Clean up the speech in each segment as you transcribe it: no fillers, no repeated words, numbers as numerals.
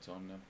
It's on now.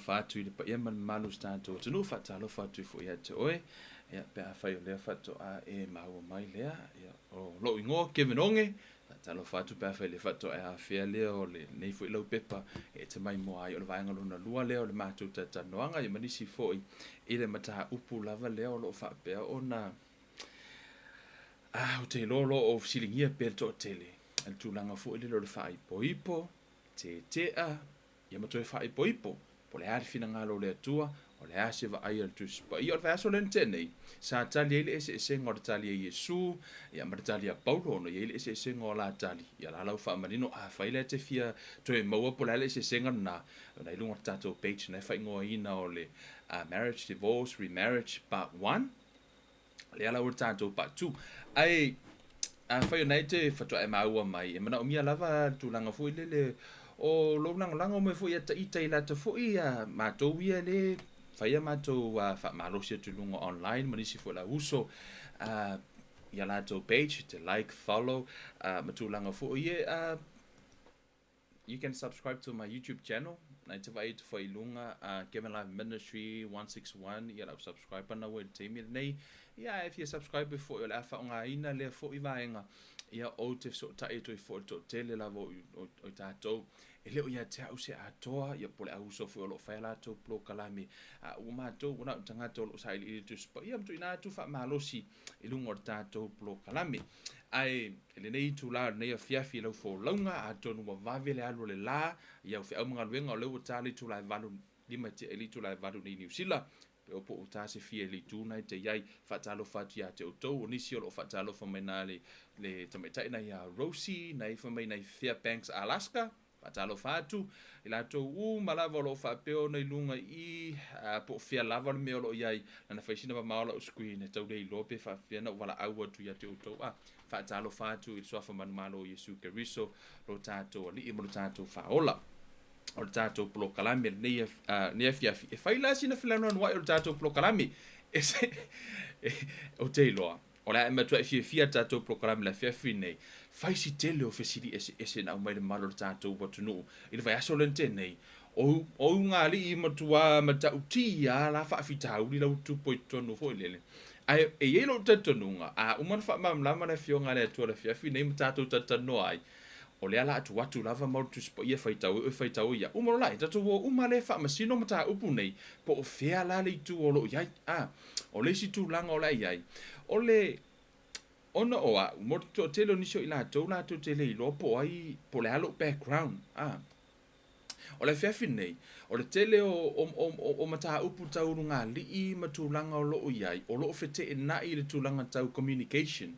Faatalofa atu i le paia ma le mamalu o si tatou atunuu, faatalofa atu foi ia te oe, ia, pe afai o lea faatoa e maua mai lea, ia, o lou igoa Kevin Oge, faatalofa atu pe afai o lea faatoa e afea lea o lenei foi laupepa e te maimoa ai, o le vaega lona lua lea o le matou talatalanoaga, ia ma nisi foi i le mataupu lava lea o lo o faapea ona Ah, ou te iloa o lo o fesiligia pea le toatele i le tulaga foi lele o le faaipoipo, tetea, ia ma toe faaipoipo, po o le a le finagalo o le Atua, o le a se vaai a le Tusi Paia. O le vaiaso lea na tea nei, sa tali ai le eseesega o le tali a Iesu, ia ma le tali a Paulo, ona e i ai le eseesega o la tali. Ia la la ua faamanino, afai la e te fia toe maua po o le a le eseesega lena, o la i luga o le tatou page na e faaigoaina o le Marriage, Divorce, Remarriage Part 1. Lea la ua tatou part 2. Ae afai o na e te faatoa e maua mai, e manaomia lava le tulaga foi lele o lou lagolago mai foi ia ita i lata foi a matou ia le fai a matou faamalosi atu i luga online ma nisi foi o le au uso ia latou page te like, follow ma tulaga foi ia. You can subscribe to my YouTube channel. Nai te vaai atu foi i luga a Kevin Live Ministry 161 ia lau subscribe ana ua i le taimi lenei. Ia e fia subscribe foi o le a faaaogaina lea foi vaega. Ia ou te fesootai atu ai foi i le toatele lava o, o, o tatou. E le o ia te au se atoa, ia po o le au uso foi o lo o fai a latou polokalame. A ua matou, ua na o tagata o lo o sailiili i le Tusi Paia ma tuuina atu faamalosi i luga o le tatou polokalame. Ae i lenei itula o lenei afiafi i lau folauga, atonu ua vave le alu o le la i au feau ma galuega, o lea ua ta le itula e 8, 5 tea i le itula e 8 nei i Niu Sila, pe o po ua ta se fia i le itu na e te i ai. Faatalofa atu ia te outou, o nisi o lo o faatalofa mai na le, le tamaitai na ia Rosie, na ifo mai nai Fairbanks, Alaska. Faatalofa atu i latou uma lava o lo o faapea ona i luga i i, po o fea lava le mea o lo o i ai, lana fai sina mamao lau screen e tau le iloa pe faapefea ona ou valaau atu ia te outou. A, faatalofa atu i le Suafa Manumalo o Iesu Keriso, lo tatou Alii ma lo tatou Faaola. O le tatou polokalame lenei, lenei afiafi, e fai la sina felanoanoai o le tatou polokalame. E se, e, ou te iloa, O le a e matuai fiafia le tatou polokalame i le afiafi lenei. Fai si tele o fesili eseese na aumai le mamalu o le tatou atunuu i le vaiaso lea na tea nei. O, o ulugalii matua matautia a la faafitauli la ua tupu ai totonu foi lele. Ae e i ai lou talitonuga, a uma ona faamalamalama le Afioga a le Atua i le afiafi lenei ma tatou talatalanoa ai, o lea la a tuu atu lava ma le Tusi Paia e faitau ai oe faitau ai ia uma loa la e tatou o uma lea e faamasino mataupu nei po o fea la le itu o lo o i ai. A, o le isi tulaga o le a i ai, o le ona o au, mo le toatele o nisi o i latou latou te le iloa po o ai, po o le a lou background. A, o le afiafi lenei, o le tele o, o, o, o mataupu tau ulugalii ma tulaga o lo o i ai, o lo o feteenai i le tulaga tau communication.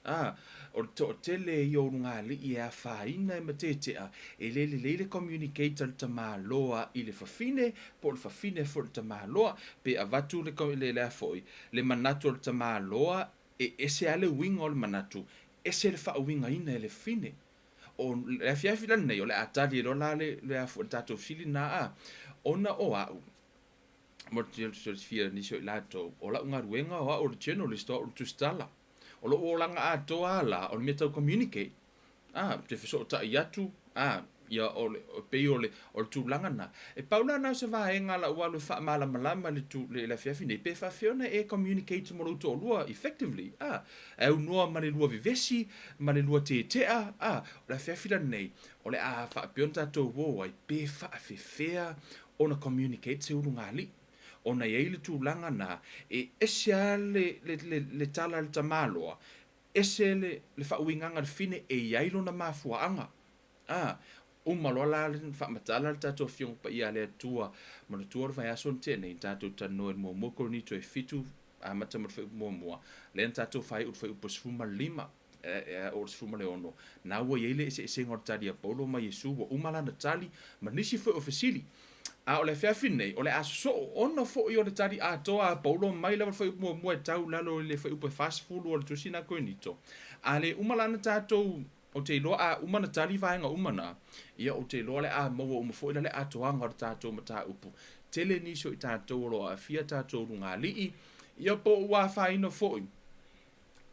Ā, o le toatele ia o ulugalii e afaina e matetea, e le lelei le communicate a le tamaloa i le fafine, po o le fafine foi i le tamaloa, pe avatu le, le, le a foi, le manatu o le tamaloa, e ese lava le uiga o le manatu, ese le faauigaina e le fafine. O le afiafi la lenei, o le a tali ai loa la le, le a foi, le tatou fesili lena, ā, ona o au, mo le silafia e nisi o i latou, o lau galuega o au o le journalist, o au o le tusitala. O lou olaga atoa lava la, o le mea tau communicate. A, ou te fesootai atu, a, ia, o le, pei o le, o le tulaga lena. E pau la na o se vaega a lau alu e faamalamalama i le tu, i le afiafi nei, pe faafefea ona e communicate mo lou toalua effectively, a, e aunoa ma le lua vevesi, ma le lua tetea, a, o le afiafi la lenei, o le a faapea ona tatou o ai, pe faafefea ona communicate se ulugalii. Ona e i ai le tulaga na, e ese lava le, le, le, le tala a le tamaloa, ese le, le faauigaga a le fine e i ai lona mafuaaga. A, uma loa la le faamatala le tatou Afioga Paia a le Atua, manatua o le vaiaso na tea nei, na tatou talanoa i le muamua Korinito e fitu, amata ma le fuaiupu muamua, lea na tatou faaiu i le fuaiupu e 15. o le 16, na ua i ai le eseesega o le tali a Paulo ma Iesu, ua uma lana tali, ma nisi foi o fesili. A o le afiafi lenei, o le a sosoo ona foi o le tali atoa a Paulo mai lava le fuaiupu muamua e tau i lalo i le fuaiupu e 40 o le Tusi na Korinito. A le uma lana tatou, ou te iloa a uma ona tali vaega uma na, ia ou te iloa o le a maua uma foi la le atoaga o le tatou mataupu. Tele nisi o i tatou o lo o aafia tatou ulugalii, ia po o ua afaina foi.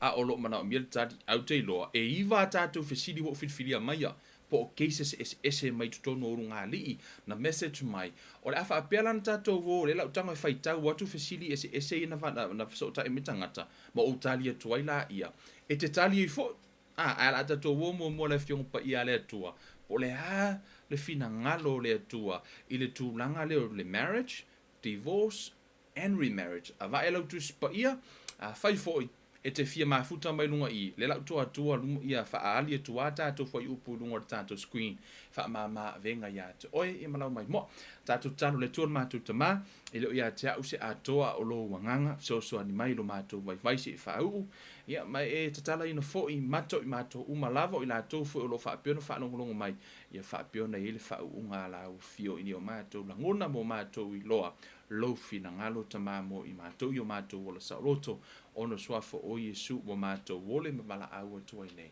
A o lo o manaomia le tali, ae ou te iloa, e iva a tatou fesili ua ou filifilia maia. po o cases eseese mai totonu o ulugalii na message mai. O le a faapea la ona tatou o, lea la ou tago e faitau atu fesili eseese ia na, na fesootai mai tagata, ma ou tali atu ai laia. E te tali ai foi, a, ae o le a tatou o muamua i le Afioga Paia a le Atua, po o le a le finagalo o le Atua i le tulaga lea o le marriage, divorce and remarriage. Avae lau Tusi Paia, afai foi e te fia mafuta mai luga i, lea la ou toa atua luma ia faaali atu a tatou fuaiupu i luga o le tatou screen, faamama avega ia te oe ia ma lau maimoa. Tatou tatalo le Atua le matou Tama, e le o ia te au se atoa a o lou agaga, fesoasoani mai i lo matou vaivai se i faauu, ia ma e tatalaina foi mata o i matou uma lava o i latou foi o lo o faapea ona faalogologo mai, ia faapea ona i ai le faauuga a lau afio i o matou lagona ma o matou iloa lou finagalo Tama mo i matou i o matou ola saoloto, ona o Suafa o Iesu ua matou ole ma valaau atu ai nei.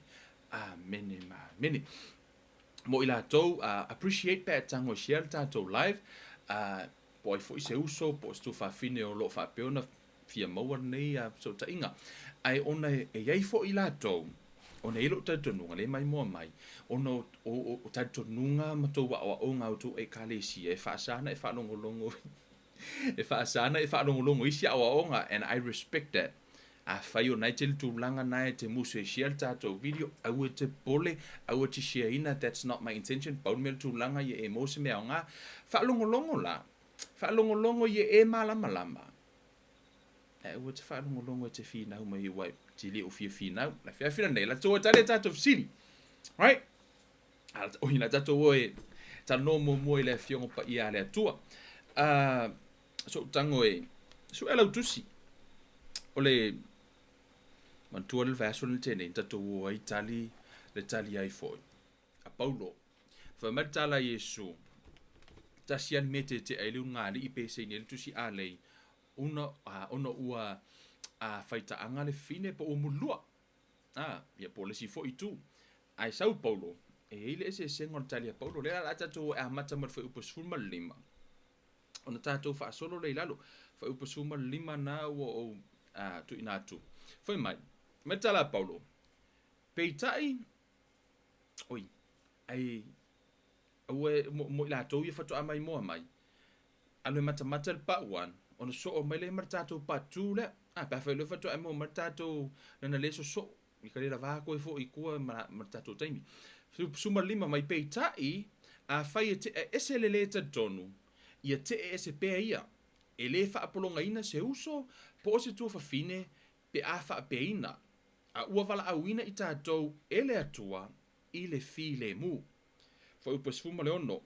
Amene ma amene. Mo i latou, appreciate pe a e tago e share le tatou live, po o ai foi se uso po o se tuafafine o lo o faapea ona fia maua lenei fesootaiga. Ae ona e i ai foi latou, ona e i ai lou talitonuga, lea e maimoa mai, ona o talitonuga ma tou aoaoga a outou Ekalesia, e faasa ona e faalogologo e faasa ona e faalogologo i isi aoaoga, and I respect that. Afai o na e tele tulaga na e te musu e share le tatou video, aua e te popole, aua e te share ina, that's not my intention, pau le mea o le tulaga ia e maua se mea aoga. Faalogologo la, faalogologo ia e malamalama, Ae aua te faalogologo e te finau mai aua e te le o fia finau. Le afiafi lenei, la tou e tali a tatou fesili. Right? Oi, la tatou o e talanoa muamua i le Afioga Paia a le Atua. So'u tago e su'e lau tusi. O le manatua le vaiaso lenei tea nei, na tatou o ai tali le tali ai foi a Paulo. Fai mai le tala a Iesu, tasi lava le mea e tetea ai le ulugalii pe saini ai le tusi alei, una, a, ona ua a, faitaaga le fine po ua mulilua. A, ia po o le isi foi itu. Ae sau Paulo, e i ai le eseesega o le tali a Paulo. Lea o le a tatou e amata mai le fuaiupu 15, ona tatou faasolo lea i lalo. Fuaiupu 15 na ua ou a, tuuina atu. Fai mai, mai le tala a Paulo, peitai, Oi, ai, aua e, mo, mo i latou ia faatoa maimoa mai, alu e matamata le part 1, ona soo mai lea ma le tatou part 2 lea. Ah, pe afai loa faatoa e maua mai le tatou, lana le sosoo, i ka le lava koe foi i tua ma, ma le tatou taimi. 15 mai peitai, afai e te'e ese le lē talitonu, ia te'e ese pea ia. E lē faapologaina se uso po o se tuafafine pe a faapeaina, a ua valaauina i tatou e le Atua i le filemu. Fuaiupu 16,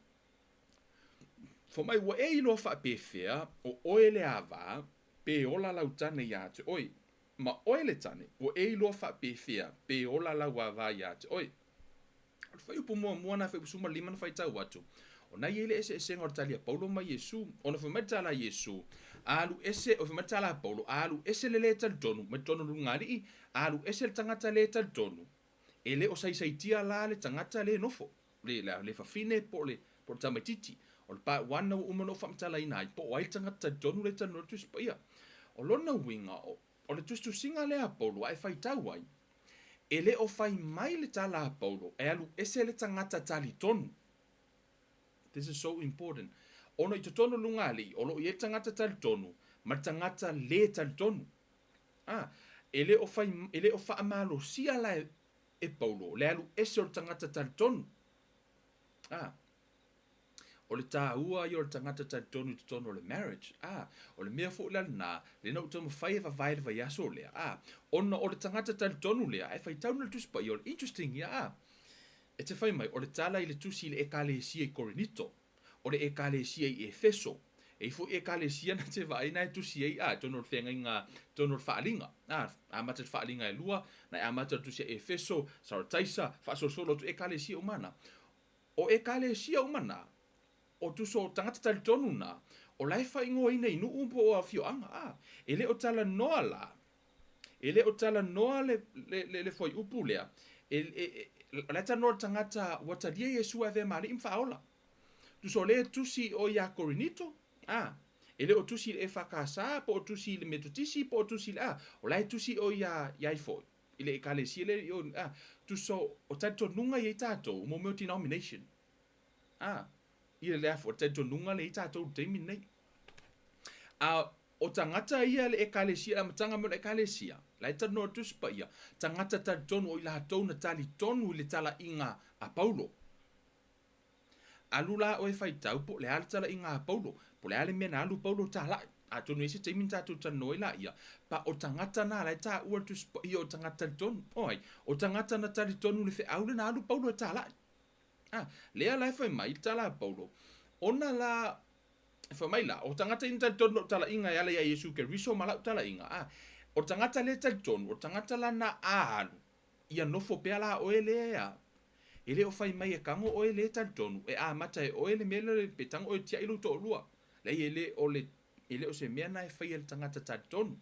Fai mai, ua e iloa faapefea o oe le ava, pe ola lau tane iā te oe? Ma oe le tane, ua e iloa faapefea pe ola lau ava iā te oe? O le fuaiupu muamua na fuaiupu 15 na faitau atu, o na i ai le eseesega o le tali a Paulo ma Iesu. Ona fai mai le tala a Iesu, Alu ese, o fai mai le tala a Paulo, alu ese le lē talitonu, mai totonu o le ulugalii, alu ese le tagata lē talitonu, e le o saisaitia la le tagata lē nofo, le, le, le fafine po o le, po o le tamaititi. O le part 1 na ua uma ona ou faamatalaina ai, po o ai le tagata talitonu lea e talanoa i le Tusi Paia. O lona uiga, o, o le tusitusiga lea a Paulo, a e faitau ai, E le o fai mai le tala a Paulo e alu ese le tagata talitonu. This is so important. Ona i totonu o lugalii, o lo o i ai le tagata talitonu ma le tagata lē talitonu. Ah, e le o fai, e le o faamalosia la e, e Paulo le alu ese o le tagata talitonu. Ah, O le tāua ia o le tagata talitonu i totonu o le marriage, ā, o le mea foi la lena, lea na ou taumafai e vavae le vaiaso lea, ā, ona o le tagata talitonu lea, ae faitau na le Tusi Paia, o le interesting ia, ā, e te fai mai, o le tala i le tusi i le Ekalesia i Korinito, o le Ekalesia i Efeso, e i ai foi Ekalesia na te vaai na e tusi ai, ā, i totonu o le feagaiga, i totonu o le faaaliga, ā, amata i le faaaliga e lua, na e amata i le tusi a Efeso, Sarataisa, faasolosolo atu Ekalesia uma na. O Ekalesia uma na, o tuso o tagata talitonu na, o la e faaigoaina i nuu po o afioaga, a, e le o talanoa la, e le o talanoa le, le, le, le fuaiupu lea, e, e, e, o la e talanoa le tagata ua talia Iesu e avea ma Alii ma Faaola. Tuso o lea e tusi o ia Korinito, a, e le o tusi i le EFKS, po o tusi i le Metotisi, po o tusi i le, a, o la e tusi o ia, ia ai foi, i le Ekalesia lea i o, a, Tusa o talitonuga ia i tatou mo mea o denomination. A, ia le afu, o le talitonuga lea i tatou i le taimi lenei. A o tagata ia le ekalesia, le amataga mai o le ekalesia, la e talanoa i le Tusi Paia, tagata talitonu o i latou na talitonu i le talaiga a Paulo. Alu la oe faitau po o le a le talaiga a Paulo, po o le a le mea na alu Paulo talai. Atonu e i ai se taimi na tatou talanoa ai laia, pa o tagata na la e taua i le Tusi Paia o tagata talitonu. O ai? O tagata na talitonu i le feau lea na alu Paulo e talai. A, lea la e fai mai le tala a Paulo, ona la, fai mai la, o tagata ia na talitonu i lau talaiga e ala ia Iesu Keriso ma lau talaiga, a, o le tagata lea e talitonu, o le tagata la na a alu, ia nofo pea la oe lea, e le o fai mai e tago oe le talitonu, e amata e oe le mea lea pe tago oe e tiai lou toalua. Leai, e le o le, e le o se mea na e faia e le tagata talitonu.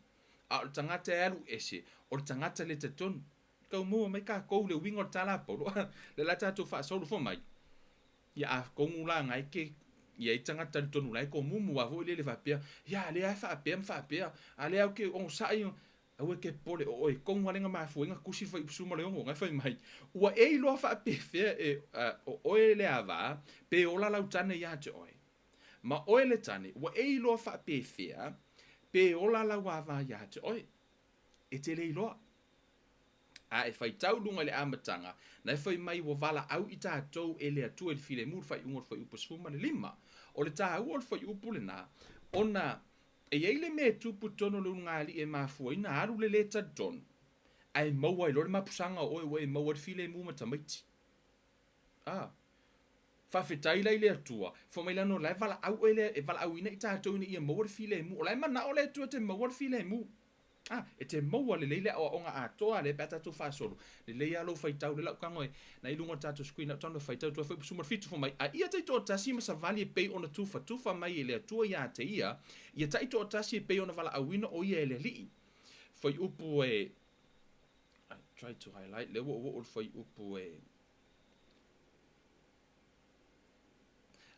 A o le tagata e alu ese, o le tagata le talitonu. Tau maua mai tatou le uiga o le tala a Paulo. Lea la tatou faasolo fua mai. Ia atonu la na e ke i ai tagata talitonu la e tomumu a foi lele faapea, ia lea e faapea ma faapea, a lea ou te onosai, aua e te popole, o oe tonu lava lea na mafua ai na tusi le fuaiupu 16, na e fai mai, ua e iloa faapefea e, o oe le ava, pe ola lau tane ia te oe. Ma oe le tane, ua e iloa faapefea pe ola lau ava ia te oe. E te le iloa. A e faitau luga i le amataga, na e fai mai ua valaau i tatou e le Atua i le filemu i le faaiuga o le fuaiupu 15. O le taua o le fuaiupu lena, ona e i ai le mea e tupu i totonu o le ulugalii e mafua ai ona alu le lē talitonu, ae maua ai loa le mapusaga o oe ua e maua ai le filemu ma tamaiti. A. Faafetai la i le Atua, fai mai lana o la e valaau oe lea, e valaauina i tatou ina ia maua le filemu. O la e manao le Atua e te maua le filemu. A, e te maua lelei le aoaoga atoa lea pe a tatou faasolo. Lelei lava lou faitau lea la ou tago e, na i luga o le tatou screen la ou tago e faitau atu ai foi 17 fai mai, a ia taitoatasi ma savali e pei ona tufatufa mai e le Atua ia te ia, ia taitoatasi e pei ona valaauina o ia e le Alii. Fuaiupu e, I try to highlight, lea ua ou oo i le fuaiupu e,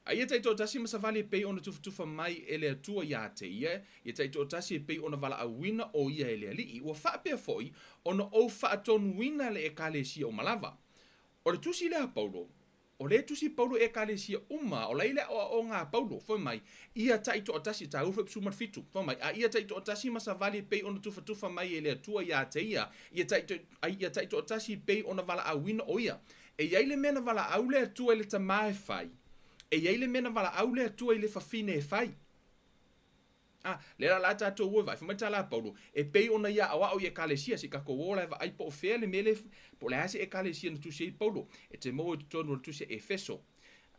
A ia taitoatasi ma savali e pei ona tufatufa mai e le Atua ia te ia, ia taitoatasi e pei ona valaauina o ia e le Alii, ua faapea foi ona ou faatonuina le Ekalesia uma lava. O le tusi lea a Paulo, o lea e tusi Paulo i Ekalesia uma, o la e i le aoaoga a Paulo, fai mai, ia taitoatasi, taua foi 17, fai mai, a ia taitoatasi ma savali e pei ona tufatufa mai e le Atua ia te ia, ia ia taitoatasi e pei ona valaauina o ia. E i ai le mea na valaau le Atua i le tamā e fai, e i ai le mea na valaau le Atua i le fafine e fai. A, lea la la tatou o e vaai, fai mai le tala a Paulo, e pei ona ia aoao i Ekalesia, se i tatou o la e vaai po o fea le mea lea, po o le a se Ekalesia na tusi ai Paulo, e te maua i totonu o le tusi a Efeso.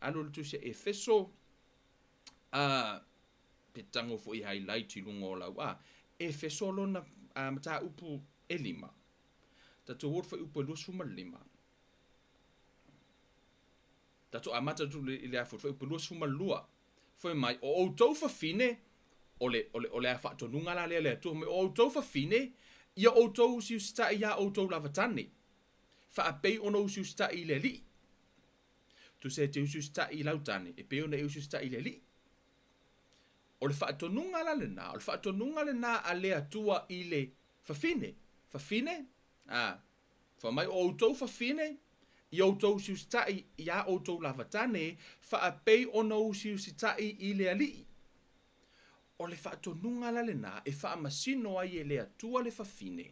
Alu i le tusi a Efeso, a, pe tago foi e highlight i luga o lau, a, Efeso lona a, mataupu e lima. Tatou o i le fuaiupu e 25. Tatou amata atu i le afu fuaiupu 22. Fai mai, o outou fafine, o le, o le, o le a faatonuga la lea le Atua, mai, o outou fafine, ia outou usiusitai iā outou lava tane, faapei ona usiusitai i le Alii. Tusa e te usiusitai i lau tane, e pei ona e usiusitai i le Alii. O le faatonuga la lena, o le faatonuga lena a le Atua i le fafine. Fafine, a, Fai mai, o outou fafine, ia outou usiusitai iā outou lava tane, faapei ona usiusitai i le Alii. O le faatonuga la lena e faamasino ai e le Atua le fafine.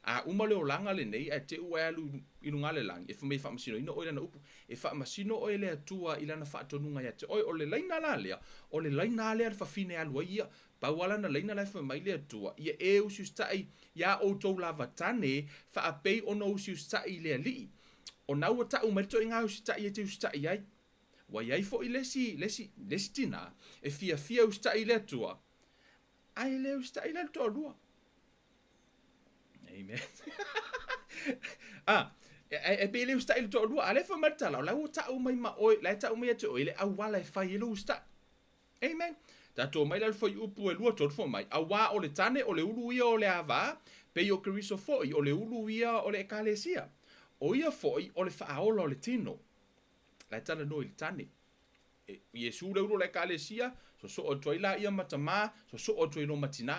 A uma le olaga lenei ae te ua e alu i luga le lagi, e fai mai e faamasinoina oe i lana upu. E faamasino oe e le Atua i lana faatonuga ia te oe. O le laina la lea, o le laina lea a le fafine e alu ai ia. Pau lava lana laina la e fai mai le Atua, ia e usiusitai iā outou lava tane, faapei ona usiusitai i le Alii. O na ua tau mai le toaiga usitai e te usitai ai. Ua i ai foi le isi, le isi, le isi tinā e fiafia e usitai i le Atua, ae le usitai la le toalua. Amen. Ah, e, e pei e le usitai le toalua, a lea fai mai le tala, o la ua tau mai ma oe, la e tau mai ia te oe le auala e fai ai lou usitai. Amen. Tatou mai la le fuaiupu e 23 fai mai, auā o le tane o le ulu ia o le ava, pei o Keriso foi o le ulu ia o le ekalesia. O ia foi o le faaola o le tino. La e talanoa i le tane. E, Iesu le ulu o le ekalesia, sosoo atu ai laia ma tamā, sosoo atu ai loa ma tinā.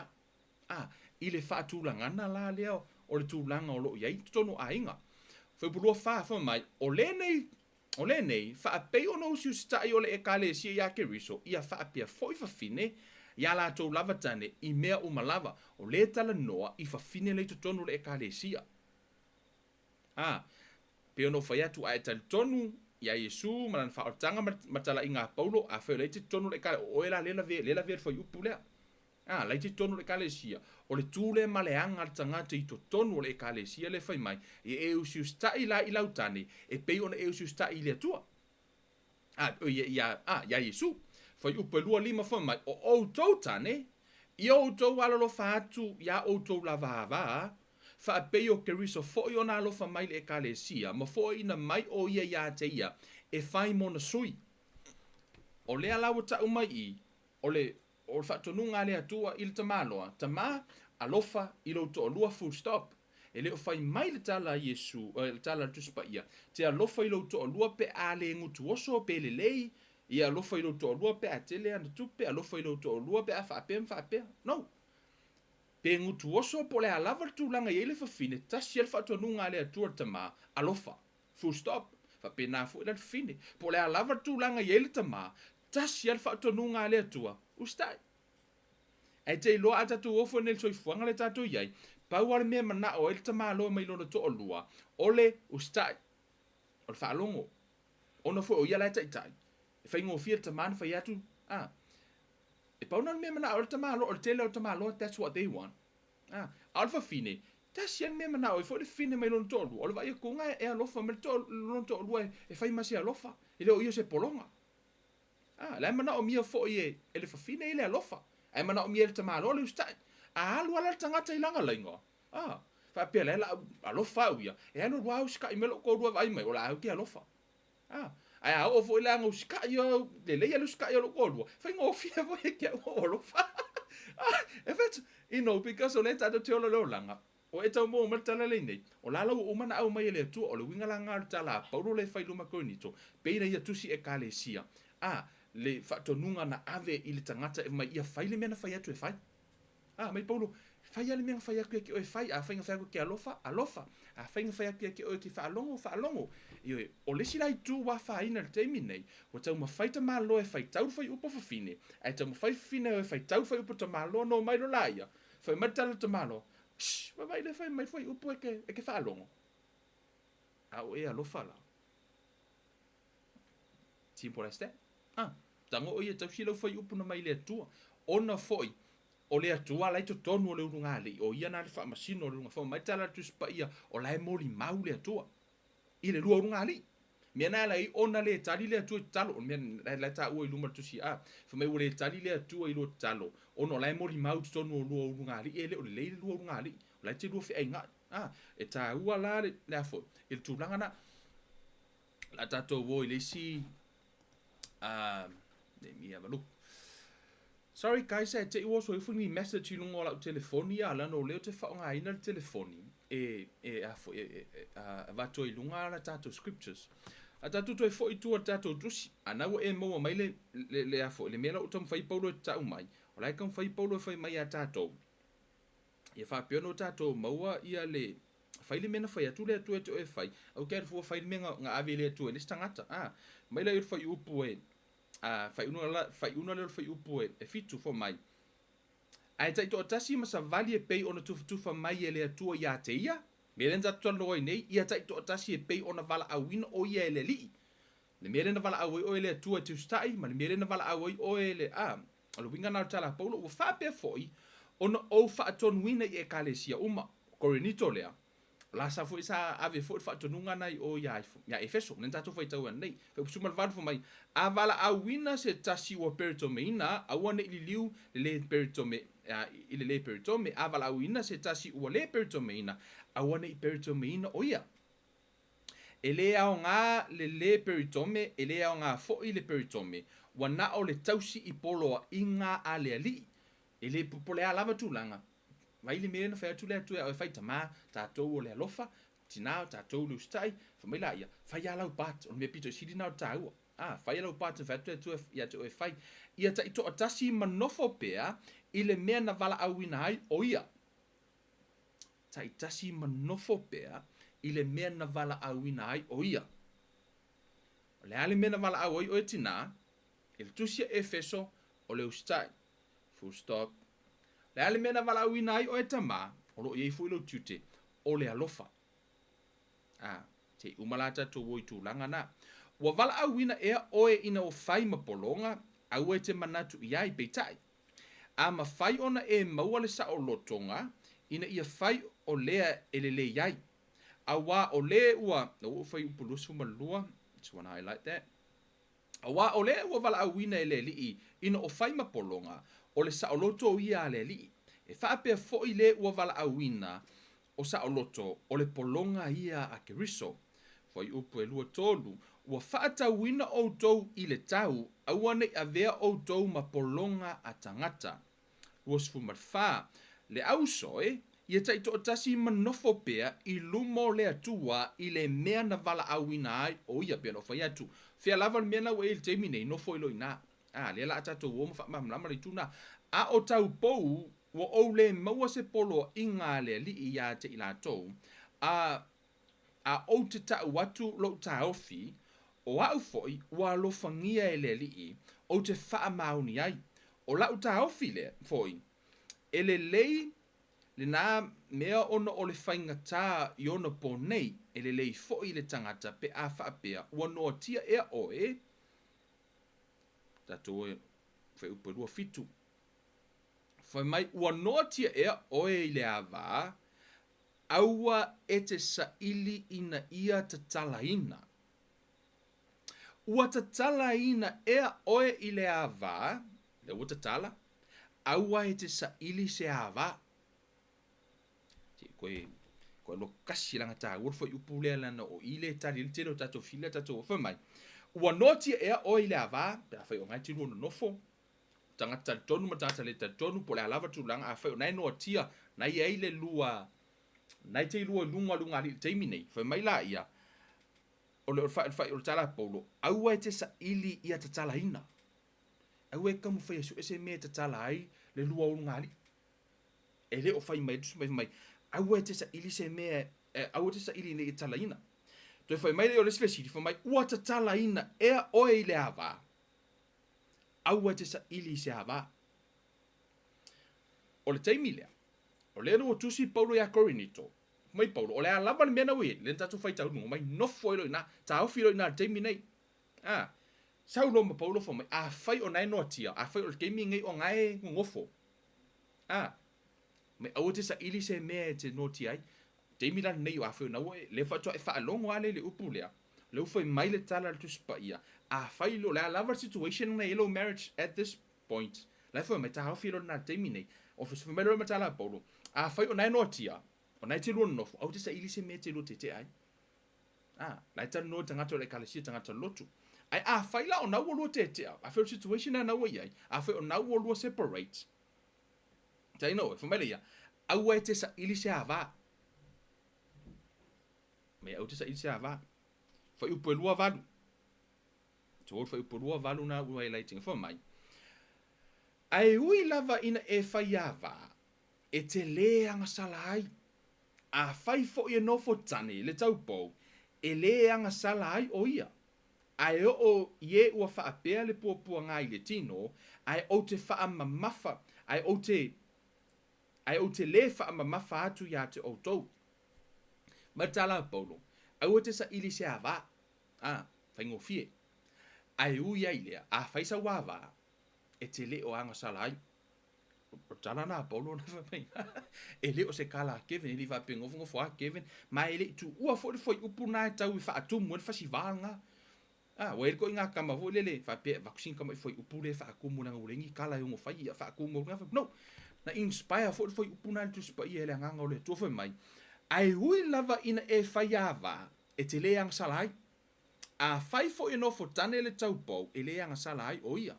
A, i le faatulagana la lea o le tulaga o lo o i ai i totonu o aiga. Fuaiupu 24, fai mai, O lenei, o lenei, faapei ona usiusitaʻi o le Ekalesia iā Keriso, ia faapea foi fafine iā latou lava tane i mea uma lava. O lea e talanoa i fafine la i totonu o le Ekalesia. A, pei ona ou fai atu, a e talitonu iā Iesu ma lana faaolataga ma ma talaiga a Paulo, afai o la e i totonu o le Ekalesia, o oe la lea e lavea, lea e lavea i le fuaiupu lea. A, la e i totonu o le Ekalesia, o le tu lea ma le aga a le tagata i totonu o le Ekalesia lea e fai mai, ia e usiusitaʻi la i lau tane e pei ona e usiusitaʻi i le Atua. A, ia, ia, a, iā Iesu. Fuaiupu e 25 fai mai, o outou tane, ia outou alolofa atu iā outou lava ava, faapei o Keriso foi ona alofa mai i le Ekalesia, ma foaiina mai ʻo ia iā te ia e fai mona sui. O lea la ua taʻu mai i, o le, o le faatonuga a le Atua i le tamaloa, Tama, alofa i lou toalua, full stop. E le o fai mai le tala a Iesu, le tala a le Tusi Paia, te alofa i lou toalua pe a le gutuoso pe lelei, ia alofa i lou toalua pe a tele ana tupe, alofa i lou toalua pe a faapea ma faapea. No. Pe gutuoso po o le a lava le tulaga e i ai le fafine, tasi lava le faatonuga a le Atua le Tama, alofa. Full stop. Faapena foi la le fafine. Po o le a lava le tulaga e i ai le tama, tasi lava le faatonuga a le Atua, usitai. Ae te iloa a tatou ofo nei i le soifuaga lea tatou i ai, pau lava le mea e manao ai le tamaloa mai lona toalua, o le usitai, o le faalogo. Ona foi o ia la e taitai, e faigofie le tama na fai atu, a. E pau lena o le mea e manao ai le tamaloa, o le tele o tamaloa, that's what they want. A, a o le fafine, tasi lava le mea e manao ai foi le fafine mai lona toalua, o le vaai atuga e alofa mai le lona toalua e fai ma se alofa, e le o ia o se pologa. A, la e manaomia foi e, e le fafine ia le alofa, ae manaomia e le tamaloa le usitai. A alu lava la le tagata i lana laiga, a, faapea la e la alofa au ia, e alu alu lava usitai mai lou toalua e vaai mai, o la au te alofa. A, ae a oo foi la ina usitai au, lelei lava le usitai o lou toalua, faigofie foi ia te au ou alofa. E fai atu, you know, because o lea tatou te ola i le olaga, ua e tau maua mai le tala lea nei, o la la ua uma ona aumai e le Atua, o le uiga la lena o le tala a Paulo lea e fai i luma Korinito, pei na ia tusi Ekalesia, a, le faatonuga na ave i le tagata e mai ia fai le mea na fai atu e fai. A, mai Paulo, fai lava le mea na fai atu ia te oe e fai, afai na fai atu e te alofa, alofa, afai na fai atu ia te oe e te faalogo, faalogo. Ioe, o le isi la itu ua afaina i le taimi nei, ua taumafai tamaloa e faitau le fuaiupu a fafine, ae taumafai fafine e faitau le fuaiupu a tamaloa, ona omai loa laia, fai mai le tala a le tamaloa, Shh, vaavaai lea fai mai le fuaiupu e te faalogo. A o e alofa la. Simple as that. Ah, tago oe ia tausi lau fuaiupu na mai le Atua. Ona foi, o le Atua la i totonu o le ulugalii, o ia na le faamasino o le uluga. Fai mai le tala a le Tusi Paia, o la e molimau le Atua i le lua ulugalii. Mea na ala ai ona le tali le Atua i tatalo, o le mea la e taua i luma o le Tusi A. Fai mai ua le tali le Atua i lua tatalo, ona o la e molimau i totonu o lua ulugalii, e le o lelei le lua ulugalii, o la e te lua feainai. Ah, e taua la le, le a foi, i le tulaga na. O le a tatou o i le isi let me have a look. Sorry guys, e te i ua oso ifo ni message i luga o lau telefoni ia, leaga o lea ou te faaaogaina le telefoni e, e, a foi, e, e, e avatu ai i luga la tatou scriptures. A tatou toe foi i tua i le tatou tusi, a na ua e maua mai le, le, le, a foi, le mea la ua taumafai Paulo e tau mai, o la e taumafai Paulo e fai mai ia tatou, ia faapea ona o tatou maua ia le fai le mea na fai atu le Atua e te oe e fai, aua ke alu fua fai le mea na, na ave i le Atua e le isi tagata. A, mai lea i le fuaiupu e, a, faaiuna la, faaiuna lea o le fuaiupu e, e fitu, fua mai. Ae taitoatasi ma savali e pei ona tufatufa mai e le Atua iā te ia, mea lea na tatou talanoa ai nei, ia taitoatasi e pei ona valaauina o ia e le Alii. Le mea lea na valaau ai oe e le Atua e te usitai, ma le mea lea na valaau ai oe e le, a, O le uiga lena o le tala a Paulo, ua faapea foi ona ou faatonuina i Ekalesia uma. O Korinito lea, o la sa foi sa ave foi le faatonuga lena i o ia Efeso, lea na tatou faitau ananei. Fuaiupu 18 fai mai, A valaauina se tasi ua peritomeina, aua ne i liliu le le peritome, i le le peritome, a valaauina se tasi ua le peritomeina, aua ne i peritomeina o ia. E le aoga le lē peritome, e le aoga foi le peritome, ua na o le tausi i poloaiga a le Alii. E le popole a lava tulaga, vai le mea na fai atu le Atua ia oe, fai tama, tatou o le alofa, tina, tatou le usitai, fai mai laia, fai a lau part, o le mea pito i sili na o le taua. A, fai a lau part na fai atu le Atua ia te oe e fai. Ia taitoatasi ma nofo pea i le mea na valaauina ai o ia. Taitasi ma nofo pea i le mea na valaauina ai o ia. O le a le mea na valaau ai oe tinā? I le tusi a Efeso, o le usitai. Full stop. O le a le mea na valaauina ai oe tamā? O lo o i ai foi lou tiute, o le alofa. A, se i uma la tatou o i tulaga na. Ua valaauina ea oe ina ua fai ma pologa? Aua e te manatu i ai, peitai, a mafai ona e maua le saolotoga ina ia fai o lea e lelei ai. Auā o lē ua, ua ou fuaiupu 22, just wanna highlight that. Auā o lē ua valaauina e le Alii ina o fai ma pologa, o le saoloto ia a le Alii. E faapea foi lē ua valaauina o saoloto, o le pologa ia a Keriso. Fuaiupu e 23, Ua faatauina outou i le tau, aua ne i avea outou ma pologa a tagata. 24, Le auso e, ia taitoatasi ma nofo pea i luma o le Atua i le mea na valaauina ai o ia, pei ona ou fai atu, fea lava le mea na ua i ai i le taimi nei, nofo ai loa i ina. A, lea la a tatou o ma faamalamalama le itu lena. A o taupou, ua ou le maua se poloaiga a le Alii ia te i latou, a A ou te ta'u atu lo'u taofi, o a'u foi ua alofagia e le Alii, ou te faamaoni ai. O la'u taofi lea foi, e lelei lenā mea ona o le faigatā i ona po nei, e lelei foi i le tagata pe a faapea ua noatia ea oe, tatou e fuaiupu e 27, fai mai, ua noatia ea oe i le ava, Aua e te saili ina ia tatalaina. Ua tatalaina ea oe i le ava, lea ua tatala, aua e te saili se ava. Se i koe, koe alu kasi leaga taua le fuaiupu lea leaga o i lea e tali ai le tele o tatou fesili a tatou fai mai. Ua noatia ea oe i le ava, pe afai o lena e te lua nonofo, tagata talitonu ma tagata le talitonu, po o le a lava tulaga, afai o na e noatia, na i ai le lua, na e te lua i luga o le ulugalii i le taimi nei, fai mai laia, o le, o le tala a Paulo, aua e te saili ia tatalaina. Aua e taumafai e sue se mea e tatala ai le lua o ulugalii. E le o fai mai, fai mai, aua e te saili se mea, aua e te saili ina ia tatalaina. Toe fai mai lea o le isi fesili, fai mai, ua tatalaina ea oe i le ava? Aua e te saili i se ava. O le taimi lea, o lea ua tusi Paulo iā Korinito, fai mai Paulo, o le a lava le mea na ua i ai, lea na tatou faitau i luga mai, nofo ai loa i ina, taofi loa i ina i le taimi nei. A, sau loa ma Paulo fai mai, afai o na e noatia, afai o le taimi nei o na e nonofo, a, mai aua e te saili se mea e te noatia ai. Taimi la lenei o afai o na ua e, lea faatoa e faalogo lava lea i le upu lea, lea ua fai mai le tala a le Tusi Paia, afai o le a lava le situation na i ai lou marriage at this point, la e fai mai taofi loa lena i le taimi nei. O fai mai loa ma tala a Paulo, afai o na e noatia, o na e te lua nonofo, aua te saili se mea e te lua tetea ai. Ah, la e talanoa i tagata o le ekalesia, tagata lotu. Ae afai la o na ua lua tetea, afai o le situation lena ua i ai, afai o na ua lua separate, taina oe, fai mai lea ia, aua e te saili se ava. Mai aua e te saili se ava. Fuaiupu e 28. Tuou le fuaiupu e 28 na ua highlighting. Fai mai, Ae ui lava ina e fai ava, e te lē agasala ai. Afai foi e nofo tane le taupou, e lē agasala ai o ia. Ae oo i e ua faapea le puapuaga i le tino, ae ou te faamamafa, ae ou te, ae ou te lē faamamafa atu iā te outou. Mai le tala a Paulo, Aua te saili se ava, a, faigofie. Ae ui ai lea, afai sau ava, e te le o agasala ai. O le tala lena a Paulo na fai mai, e le o se kala a Kevin, e le i faapea nofonofo a Kevin, ma e le i tuua foi le fuaiupu lena e tau e faatumu ai le fasiva lena. A, ua i ai le ituaiga tama foi lele, faapea e avatu sina tamai fuaiupu lea e faatumu leaga ua leai ni kala e ono fai, ia faatumu atu. No, na inspire foi le fuaiupu lena e le Tusi Paia e le Agaga o le Atua fai mai, Ae ui lava ina e fai ava, e te lē agasala ai. Afai foi e nofo tane le taupou, e lē agasala ai o ia.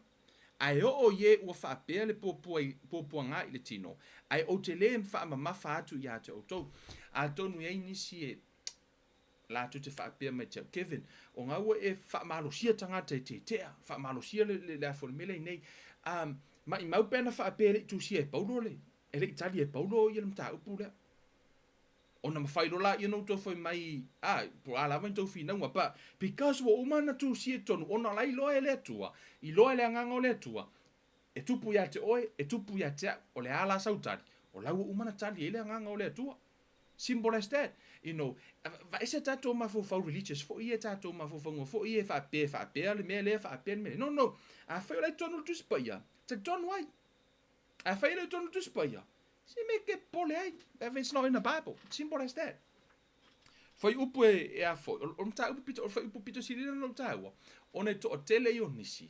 Ae oo i e ua faapea le puapua i, puapuaga i le tino, ae ou te lē faamamafa atu ia te outou. Atonu e i ai nisi e latou te faapea mai te au, Kevin, o nga ua e faamalosia tagata e tetea, faamalosia le, le, le a foi le mea lea i nei. Um, maimau pe ana faapea e le i tusia e Paulo le, e le i tali e Paulo ia le mataupu lea. Ona mafai loa laia ona outou fai mai, Ah, po o a lava ni tou finauga, but because ua uma ona tusia i totonu, ona o la e iloa e le Atua, iloa e le Agaga o le Atua, e tupu ia te oe, e tupu ia te au, o le a la sau tali? O la ua uma ona tali ai le Agaga o le Atua. Simple as that. You know, vaese tatou mafaufau religious foi ia, tatou mafaufauga foi ia e faapea, e faapea le mea lea, faapea le mea lea. No, no. Afai o la e i totonu o le Tusi Paia, talitonu ai. Afai e le o i totonu o le Tusi Paia, se mea e te popole ai, if it's not in the Bible. Simple as that. Fuaiupu e, e a foi, o le mataupu pito, o le fuaiupu pito sili lena ona ou taua, ona e toatele ia o nisi,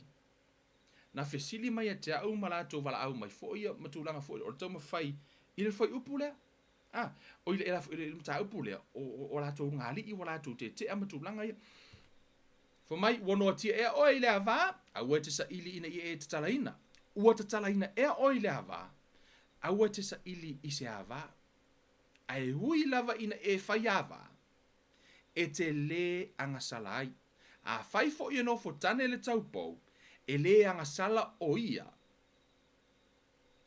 na fesili mai ia te au ma latou valaau mai foi ia ma tulaga foi o le taumafai i le fuaiupu lea. Ah, o i le, i le mataupu lea, o, o, o latou ulugalii ua latou tetea ma tulaga ia. Fai mai, ua noatia ea oe i le avā? Aua e te saili ina ia e tatalaina. Ua tatalaina ea oe i le avā? Aua e te saili i se avā. Ae ui lava ina e fai avā, e te lē agasala ai. Afai foi e nofo tane le taupou, e lē agasala ʻo ia.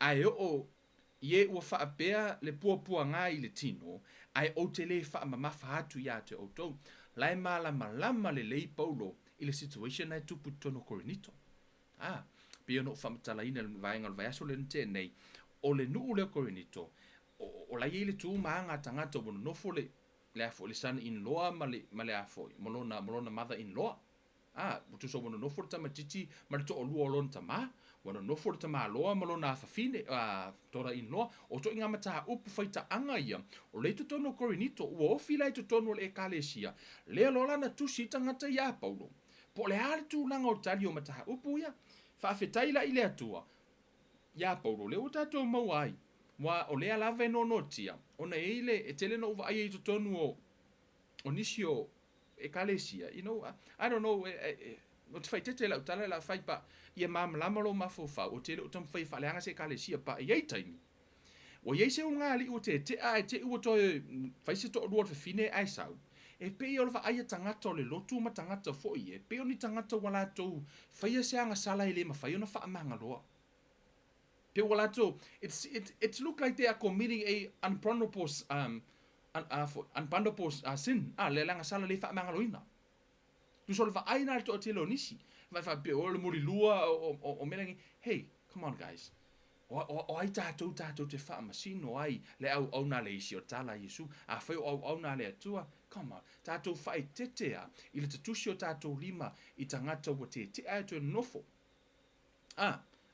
Ae oo i e ua faapea le puapuaga i le tino, ae ou te lē faamamafa atu iā te outou. La e malamalama lelei Paulo i le situation na e tupu i totonu o Korinito. A, pei ona ou faamatalaina i le vaega o le vaiaso lea na tea nei, o le nuu lea o Korinito, o, o la e i ai le tu ma aga a tagata ua nonofo le, le a foi, le son in law ma le, ma le a foi, ma lona, ma lona mother in law. Ā, ua tusa ua nonofo le tamaitiiti ma le toalua o lona tamā, ua nonofo le tamāloa ma lona afafine, ā, daughter-in-law, o ituaiga mataupu faitaaga ia, o lea i totonu o Korinito, ua ofi la i totonu o le Ekalesia, lea loa la na tusi ai tagata iā Paulo. Po o le a le tulaga o tali o mataupu ia? Faafetai la i le Atua iā Paulo, lea ua tatou maua ai, aua o lea lava e noanoatia, ona e i ai le, e tele na ou vaai ai i totonu o, o nisi o Ekalesia, you know, I don't know, ou te faaeteete i lau tala o le a fai, but ia malamalama lou mafaufau, ou te le o taumafai e faaleaga se Ekalesia, but e i ai taimi, ua i ai se ulugalii ua tetea ae te i ua toe fai se toalua o le fafine ae sau, e pei o le vaai a tagata o le lotu ma tagata foi e pei o ni tagata ua latou faia se agasala e le mafai ona faamagaloa. Pei ua latou, it's, it, it's look like they are committing a unpardonable, um, un, uh, unpardonable uh, sin, ah, le agasala le faamagaloina. Tusa o le vaai na le toatele o nisi, vai faapea, o le mulilua, o, o, o mea hey, come on guys, o, o, o ai tātou tātou te faamasino ai le auauna a le isi o tala a Iesu, afai o auauna a le Atua, come on, tātou faaetetea i le tatusi o tātou lima i tagata ua tetea e toe nonofo. Ā,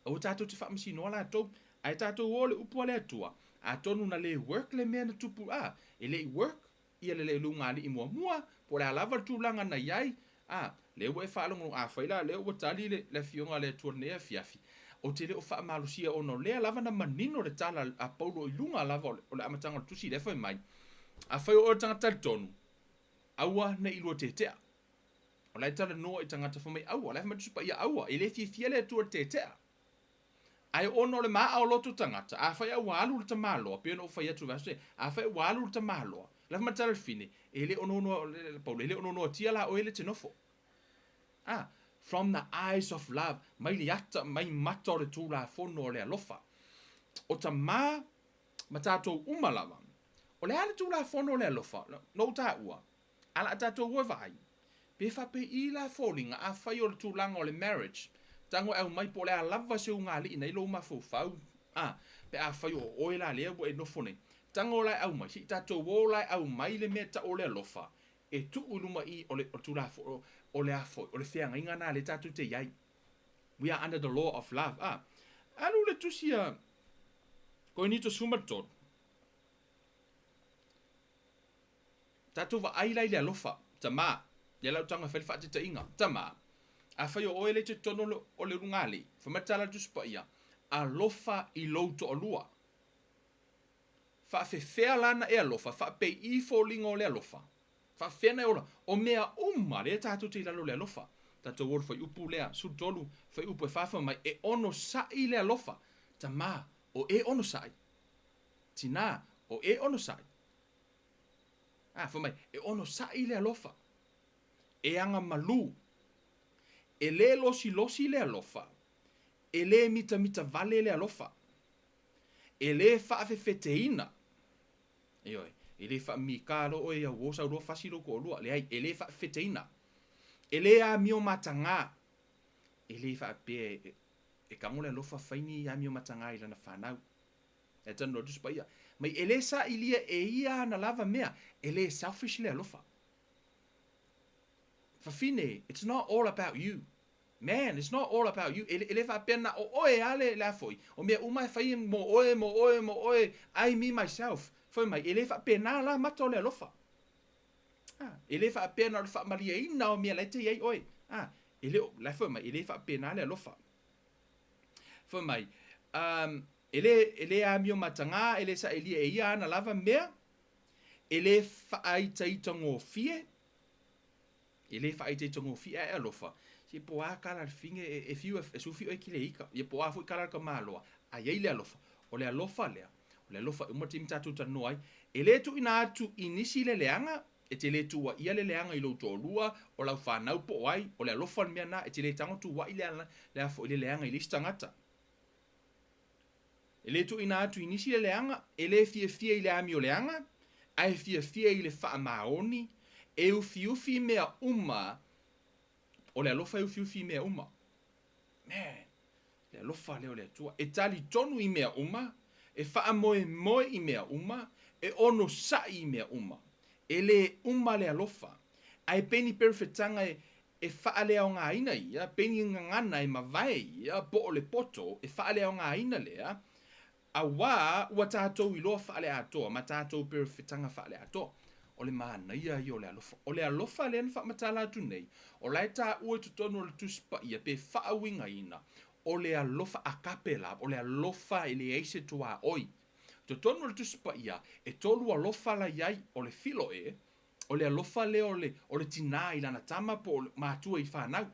aua tātou te faamasinoa latou, ae tātou o le upu a le Atua, atonu na lē work le mea na tupu, ā, e le i work ia le ulugalii muamua, po o le a lava le tulaga na i ai, ā, lea ua e faalogologo, afai la lea ua tali le, le Afioga a le Atua i lenei afiafi, ou te le o faamalosia ona o lea lava na manino le tala a Paulo i luga lava o le, o le amataga o le tusi lea fai mai, Afai o oe o le tagata talitonu, aua ne i lua tetea. O la e talanoa i tagata fai mai aua, o la e fai mai Tusi Paia aua, e le fiafia le Atua i le tetea. Ae ona o le ma'a o loto tagata, afai a ua alu le tamaloa, pei ona ou fai atu i le vaiaso, afai a ua alu le tamaloa, la fai mai le tala a le fine, e le o noanoa, Paulo, e le o noanoatia la oe le te nofo. Ah, from the eyes of love, mai le ata, mai mata o le Tulafono o le alofa. O tamā ma tātou uma lava, o le a le Tulafono o le alofa, na ou tāua, A la tatou oe vaai, pe faapei la foliga afai o le tulaga o le marriage, tago e aumai po o le a lava se ulugalii na i lou mafaufau, a, pe afai o oe la lea ua e nofo nei, tago la e aumai, se i tatou o la e aumai le mea tau o le alofa e tuu i luma i o le Tulafono, o le a foi, o le feagaiga na lea tatou te i ai. We are under the law of love. A, alu le tusi a Korinito 13. Tatou vaai la i le alofa, tamā, ia lau tago e fai le faataitaiga, tamā, afai o oe le i totonu o le ulugalii, fai mai le tala a le Tusi Paia, alofa i lou toalua. Faafefea la na e alofa, faapei i foliga o le alofa? Faafefea na e ola? O mea uma lea tatou te i lalo o le alofa. Tatou o le fuaiupu lea, 13, fuaiupu e 4 fai mai, e onosai le alofa. Tamā, o e onosai. Tinā, o e onosai. Ā, fai mai, e onosai le alofa, e agamalu, e lē losilosi le alofa, e lē mitamita vale le alofa, e lē faafefeteina, ioe, E le faamika loa oe ia uo sau loa fasi lou toalua. Leai, e le faafeteina. E le amio matagā. E le faapea e, e tago le alofa fai ni amio matagā i lana fanau. E talanoa le Tusi Paia. Mai e le sailia e ia ana lava mea. E le selfish le alofa. Fafine, it's not all about you. Man, it's not all about you. E le, e le faapea na o oe a le, le a foi. O mea uma e fai mo oe, mo oe, mo oe. I, me, myself. Fai mai, e le faapena la mata o le alofa. Ah, e le faapea na o le faamalieina o mea la e te i ai oe. Ah, e le, la fai mai, e le faapena le alofa. Fai mai, um, e le, e le amio matagā, e le saelia e ia ana lava mea, e le faaitaitagofie, E le faaitaitagofie ae alofa, se po o a kala le fine e, e fiu e sufi oe kile ika, ia po o a foi kala le tamaloa, a i ai le alofa. O le alofa lea, o le alofa e uma taimi tatou talanoa ai, e le tuuina atu i nisi le leaga, e te le tuuaia le leaga i lou toalua, o lau fanau po o ai, o le alofa le mea na, e te le tago tuuai le, le a foi le leaga i le isi tagata. E le tuuina atu i nisi le leaga, e le fiafia i le amioleaga, ae fiafia i le faamaoni, e ufiufi i mea uma, o le alofa e ufiufi i mea uma. Man, le alofa lea o le Atua. E talitonu i mea uma, e faamoemoe i mea uma, e onosai i mea uma. E le uma le alofa. Ae pei ni perofetaga e, E faaleaogaina ia, pei ni gagana e mavae ia, po o le poto, e faaleaogaina lea, auā ua tatou iloa faaleatoa ma tatou perofetaga faaleatoa. O le manaia ia o le alofa. O le alofa lea na faamatala atu nei, o la e taua i totonu o le Tusi Paia pe faauigaina, o le alofa agape love, o le alofa e leai se tuaoi. I totonu o le Tusi Paia, e tolu alofa la i ai, o le philoe, O le alofa lea o le, o le tinā i lana tama po o le matua i fanau.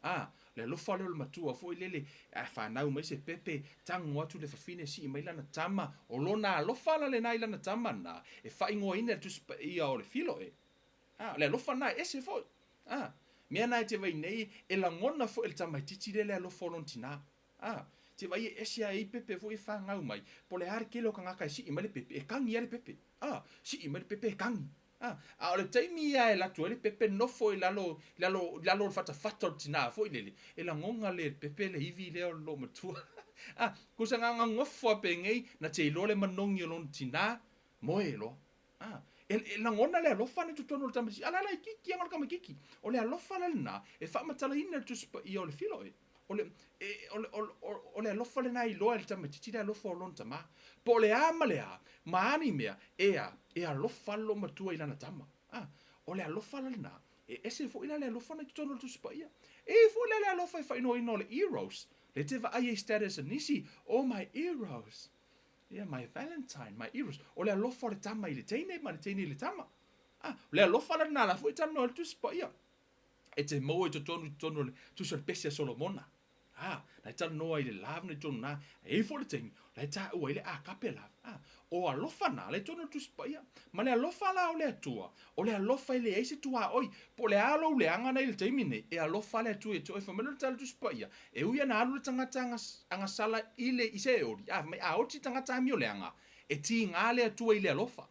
A, le alofa lea o le matua foi lele, a fanau mai se pepe, tago atu le fafine sii mai lana tama, o lona alofa la lena i lana tama na, e faaigoaina e le Tusi Paia o le Philoe. A, o le alofa na e ese foi. A, mea na e te vaai nei, e lagona foi e le tamaitiiti lea le alofa o lona tinā. A, te vaai e ese ai pepe foi e fanau mai, po o le a le tele o tagata e sii mai le pepe, e kagi lava le pepe. A, sii mai le pepe e kagi. A, a o le taimi ia e alu atu ai le pepe nofo i lalo, i lalo, i lalo o le fatafata o le tinā foi lele, e lagona le pepe le ivi lea o le loomatua. A, kusa na ona nofo lava penei, na te iloa le manogi o lona tinā, moe loa. A, e, e lagona le alofa na i totonu o le tamaitiiti. A la laitiiti lava o le tamaitiiti. O le alofa la lena e faamatalaina i le Tusi Paia o le Philoe. O le, e, o le, o, o, o le alofa lena e iloa e le tamaitiiti le alofa o lona tamā. Po o le a ma le a, ma a ni mea, e a, e alofa le loomatua i lana tama. A, o le alofa la lena, e ese foi la le alofa na i totonu o le Tusi Paia. E i ai foi la le alofa e faaigoaina o le eros, lea e te vaai ai i status a nisi, oh my eros. Yeah, my Valentine, my Eros. O le alofa o le tama i le teine ma le teine i le tama. Ah, o le alofa la lena la foi e talanoa ai le Tusi Paia. E te maua i totonu i totonu o le Tusi o le Pese a Solomona. Ah, na e talanoa i le love na i totonu na. E i ai foi le taimi, la e taua ai le agape love. Ah, o alofa na la i totonu o le Tusi Paia. Ma le alofa la o le Atua, o le alofa e leai se tuaoi. Po o le a lou leaga na i le taimi nei, e alofa le Atua ia te oe. Fai mai lea o le tala o le Tusi Paia, E ui ana alu le tagata agasala i le i Seoli, a fai mai, a oti tagata amioleaga, e tiga le Atua i le alofa.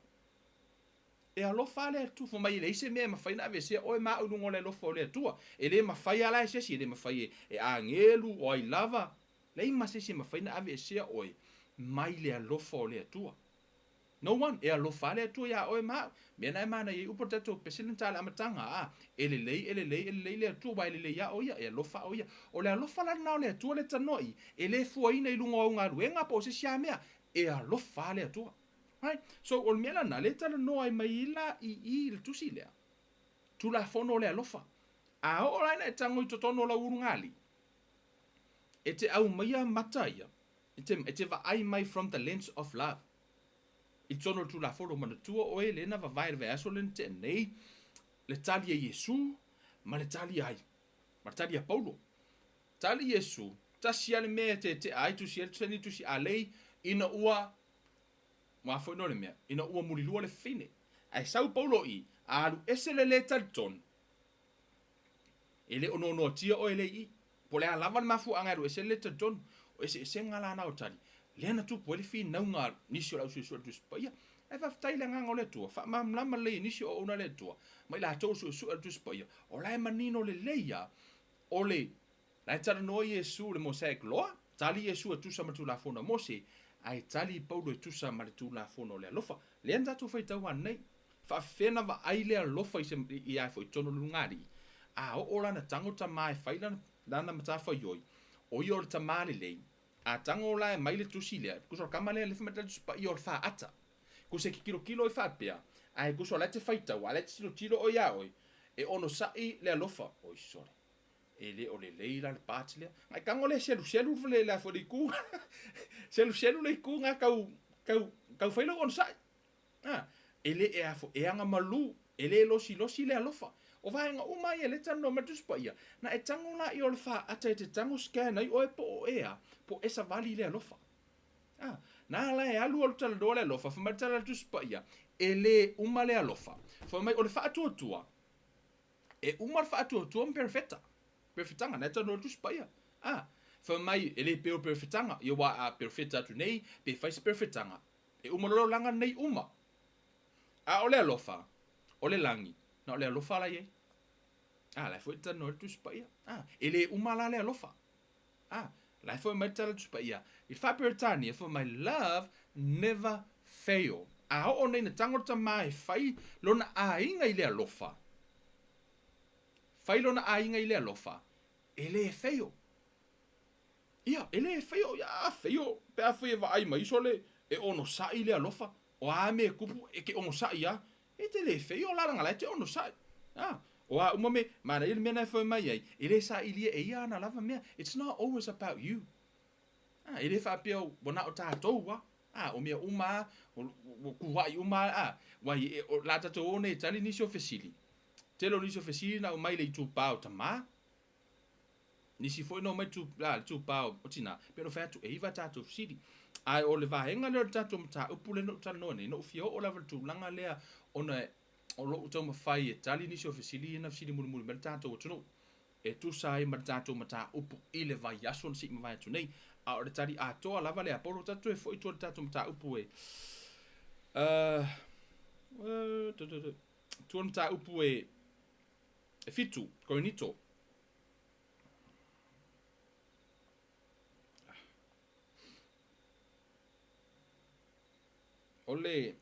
E alofa le Atua, fai mai e leai se mea e mafai ona aveesea oe ma au i luga o le alofa o le Atua. E le mafai lava la e se isi, e le mafai e, e agelu, o ai lava, leai ma se isi e mafai ona aveesea oe mai le alofa o le Atua. No one, e alofa le Atua iā oe ma au. Mea na e manaia ai upu o le tatou pese lena i le amataga, a, e lelei, e lelei, e lelei le Atua, aua e lelei lava o Ia, e alofa o Ia. O le alofa la lena o le Atua lea e talanoa i, e le fuaina i luga o au galuega po o se isi lava mea, e alofa le Atua. Right? So, o le mea lena, lea e talanoa ai mai la i i le tusi lea, Tulafono o le alofa. A oo la ina e tago i totonu o lau ulugalii, e te aumaia mata ia, E te, e te vaai mai from the lens of love. I totonu o le Tulafono, manatua oe lea na vavae i le vaiaso lea na tea nei, le tali a Iesu ma le tali a ai? Ma le tali a Paulo. Tali Iesu, tasi lava le mea e tetea ai, tusi ai le tusi a lei, ina ua, ua foi no le mea, ina ua mulilua le fine. Ae sau Paulo i, a alu ese le le talitonu, E le o noanoatia oe lea i i. Po o le a lava le mafuaaga e alu ese ai le talitonu. O eseesega la na o tali, lea na tupu ai le finauga a nisi o le au suesue o le Tusi Paia. Ae faafetai i le Agaga o le Atua, faamalamalama lelei e nisi o auauna a le Atua, ma i latou o suesue a le Tusi Paia, o la e manino lelei lava, o le, la e talanoa Iesu i le Mosaic Law, tali Iesu e tusa ma le Tulafono a Mose, ae tali Paulo e tusa ma le Tulafono o le alofa. Lea na tatou faitau ananei. Faafefea na vaai le alofa i se, i a foi i totonu o le lugalii, a oo lana tago tama e fai lana, lana matafaioi, o ia o le tama lelei, A tago la e mai le tusi lea, tusa o le kama lea le fai mai le Tusi Paia o le faata. Tusa e te tilotilo oe faapea, ae tusa o la e te faitau, a o la e te tilotilo oe ia oe, e onosai le alofa. Oi sole, e le o lelei la le part lea. Na e tago lea seluselu le, le, le itu, seluselu le itu na tau, tau, tau fai lou onosai. A, e le e afo, e agamalu, e le losilosi le alofa. O vaega uma ia lea e talanoa mai le Tusi Paia, na e tago laia o le faata e te tago scan ai oe po o ea, po o e savali le alofa. A, na la e alu alu talanoa le alofa, fai mai le tala a le Tusi Paia, e le uma le alofa. Fai mai o le faatuatua, e uma le faatuatua ma perefeta. Perefetaga, na e talanoa le Tusi Paia. A, fai mai e le pei o perefetaga, ia aua a perefeta atu nei, pe fai se perefetaga, E uma loa le olaga lenei uma. A o le alofa, o le lagi, na o le alofa la i ai. A, la e foi talanoa ai le Tusi Paia. A, e le uma la le alofa. A, la e foi mai le tala Tusi Paia. I le Faa-Peretania, fai mai, love never fail. A oo nei na tago le tama e fai lona aiga i le alofa, fai lona aiga i le alofa, e le fail. Ia, e le faio, ia, a faio, pe afai e vaai mai sole, e onosai le alofa, o a mea e tupu, e te onosai lava, e te le faio la leaga la e te onosai. A, o a uma mea, manaia le mea na e fai mai ai, e le sailia e ia ana lava mea, it's not always about you. A, e le faapea ua na o tatou lava, a, o mea uma lava, ua kuai uma lava, a, ua, o le a tatou o nei e tali nisi o fesili. Tele o nisi o fesili na aumai i le itupa o tama, Nisi foi na omai le itupa o tina, pei ona fai atu, e 9 a tatou fesili. Ae o le vaega lea o le tatou mataupu lea na ou talanoa nei, na ou fia oo lava i le tulaga lea ona o lou taumafai e tali nisi o fesili ia na fesili mulimuli mai le tatou atunuu e tusa ai ma le tatou mataupu i le vaiaso na se i mavae atu nei. A o le tali atoa lava lea, Paulo, tatou toe foi i tua i le tatou mataupu e tua le mataupu e 7, Korinito. O le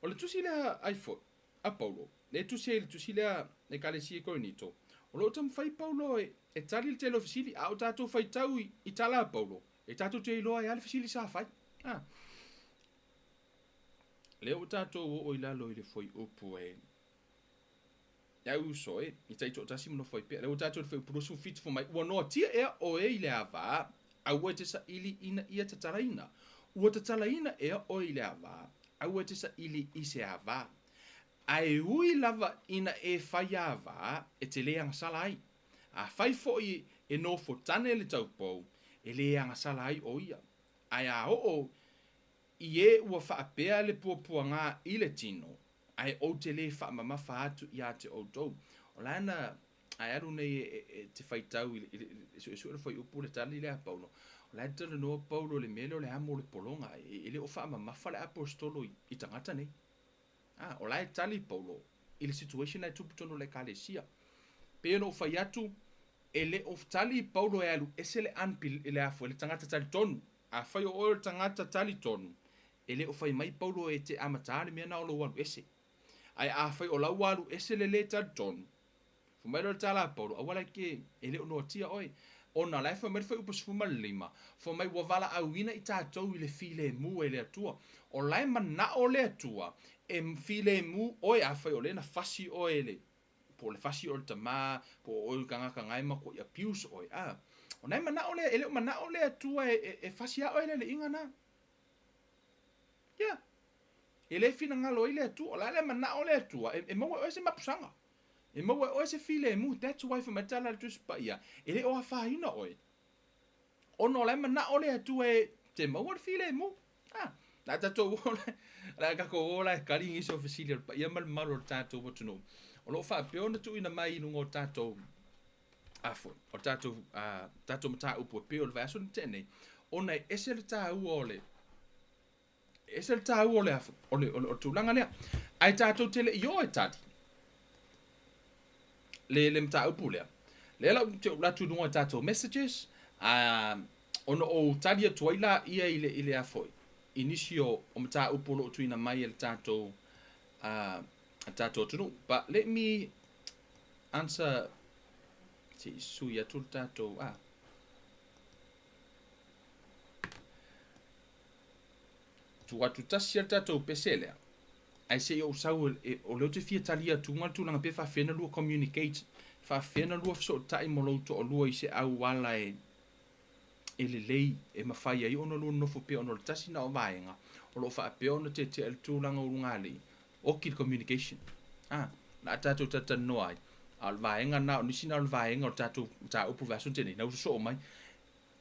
O le tusi lea ai foi a Paulo, le tusi ai le tusi lea Ekalesia i Korinito, o lo o taumafai Paulo e, e tali le tele o fesili, a o tatou faitau i, i tala a Paulo, e tatou te iloa ai lava le fesili sa fai. A. Lea ua tatou oo i lalo i le fuaiupu e E au uso e, i taitoatasi ma nofo ai pea. Lea ua tatou i le fuaiupu 27 fai mai, Ua noatia ea oe i le ava, aua e te saili ina ia tatalaina. Ua tatalaina ea oe i le ava, aua e te saili i se ava. Ae ui lava ina e fai ava, e te le agasala ai. Afai foi e nofo tane le taupou, e le agasala ai o ia. Ae a oo i e ua faapea le puapuaga i le tino, ae ou te le faamamafa atu ia te outou. O la na ae alu nei e te faitau i le suesue o le fuaiupu le tali lea a Paulo. O la e talanoa Paulo i le mea lea o le amo o le pologa. E le o faamamafa le aposetolo i tagata nei. A, o la e tali Paulo i le situation la e tupu totonu o le Ekalesia. Pei ona ou fai atu, e le o tali Paulo e alu ese le unbel, le a foi, le tagata talitonu. Afai o oe o le tagata talitonu, e le o fai mai Paulo e te amata le mea na o lou alu ese. Ae afai o lau ua alu ese le lē talitonu, Fai mai loa le tala a Paulo, Aua la ke, e le o noatia oe. Ona la e fai mai le fuaiupu 15, fai mai ua valaauina i tatou i le filemu e le Atua. O la e manao le Atua e filemu oe, afai o lea na fasi oe e le, po o le fasi oe e le tama, po o oe o le tagata na e matuai abuse oe, a. O na e manao le, e le o manao le Atua e fasi a oe i le alii na. Ia. E le finagalo ai le Atua. O le a le manao le Atua e maua e oe se mapusaga. E maua e oe se filemu. That's why fai mai le tala a le Tusi Paia, e le o afaina oe. Ona o la e manao le Atua e te maua le filemu. Ah, la tatou o la, la tatou o la e kali nisi o fesili a le paia ma le mamalu o le tatou atunuu. O lo o faapea ona tuuina mai i luga o tatou a foi, o le tatou, tatou mataupu e pei o le vaiaso na tea nei, ona e ese le taua o le, ese le taua o le, o le, o le, o le tulaga lea. Ae tatou te le i o e tali le, le mataupu lea. Lea la ou te ou atu i luga o tatou messages, ona ou tali atu ai laia i le, i le a foi, i nisi o, o mataupu o lo o tuuina mai e le tatou, a tatou atunuu. But let me answer, se i sui atu le tatou, ah. Tuu atu tasi a le tatou pese lea, ae se i ou sau e, o lea ou te fia tali atu le tulaga pe faafefea ona lua communicate, faafefea ona lua fesootai ma lou toalua i se auala e, e lelei e mafai ai ona lua nonofo pea ona o le tasi na o vaega o lo o faapea ona tetea i le tulaga ulugalii, oki le communication. Ah, la a tatou talatalanoa ai, a o le vaega na, o nisi na o le vaega o le tatou mataupu vaiaso na tea nei, na uso soo mai,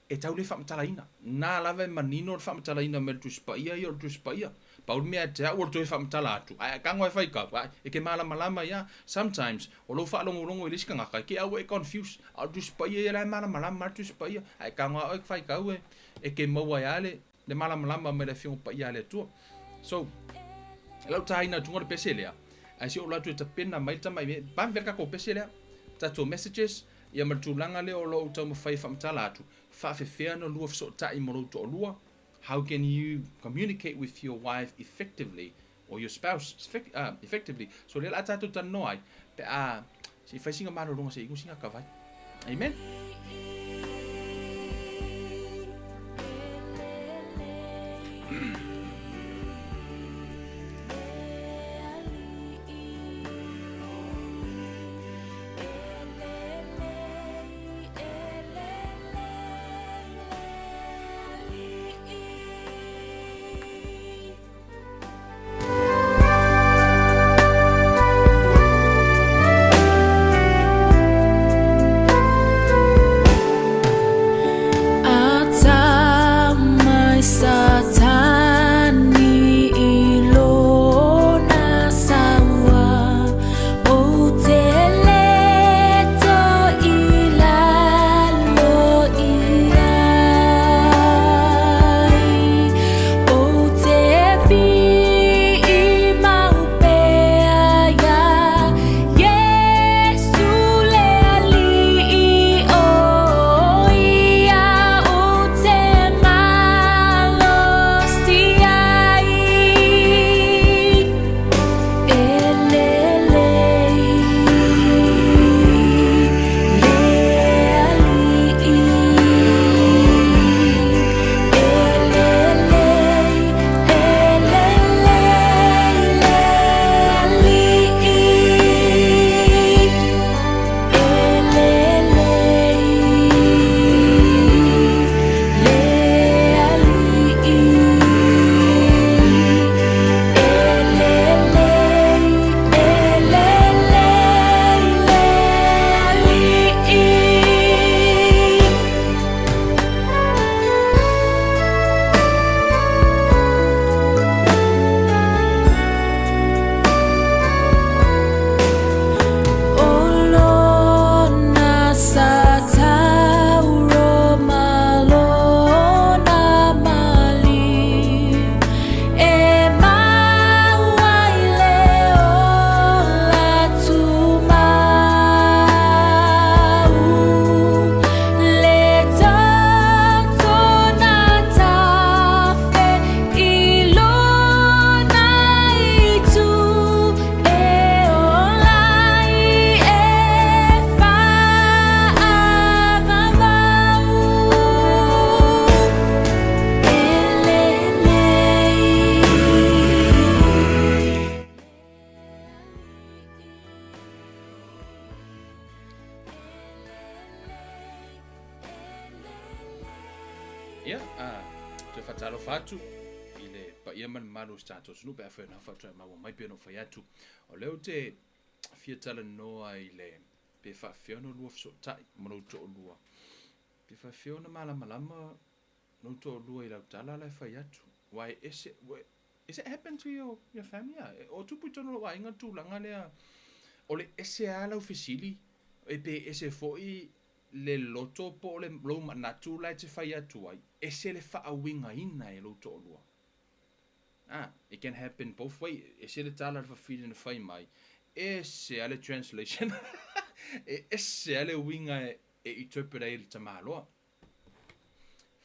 e tau le faamatalaina. Na lava e manino le faamatalaina mai le Tusi Paia ia o le Tusi Paia. Pau le mea ia te au o le toe faamatala atu, ae a tago e faitau, ae e te malamalama ia. Sometimes, o lou faalogologo i le isi tagata, e te au e confuse, a o le Tusi Paia ia la e malamalama lava le Tusi Paia, ae tago lava oe e faitau e, e te maua ai lava le, le malamalama mai le Afioga Paia a le Atua. So, e lau taina atu le pese lea, ae se i ou alu atu e tapena mai le tamai mea, vave le tatou pese lea, tatou messages, ia ma le tulaga lea o lo o taumafai e faamatala atu, faafefea ona lua fesootai ma lou toalua, how can you communicate with your wife effectively or your spouse effectively. So lea la a tatou talanoa ai, pe a se i fai sina malologa se i inu sina kavai. Amen. Ia, a, toe faatalofa atu i le paia ma le mamalu o si tatou atunuu pe afai o lena faatoa e maua mai pei ona ou fai atu. O lea ou te fia talanoa i le pe faafefea ona lua fesootai ma lou toalua. Pe faafefea ona malamalama lou toalua i lau tala la e fai atu. Aua e ese, is it happen to your, your family? O tupu i totonu o lou aiga le tulaga lea, o le ese lava lau fesili, e pe ese foi le loto po o le lou manatu la e te fai atu ai, ese le faauigaina e lou toalua. Ah, it can happen both way. Ese le tala a le fafine na fai mai, ese lava le translation, e ese lava le uiga e interpret ai e le tamaloa.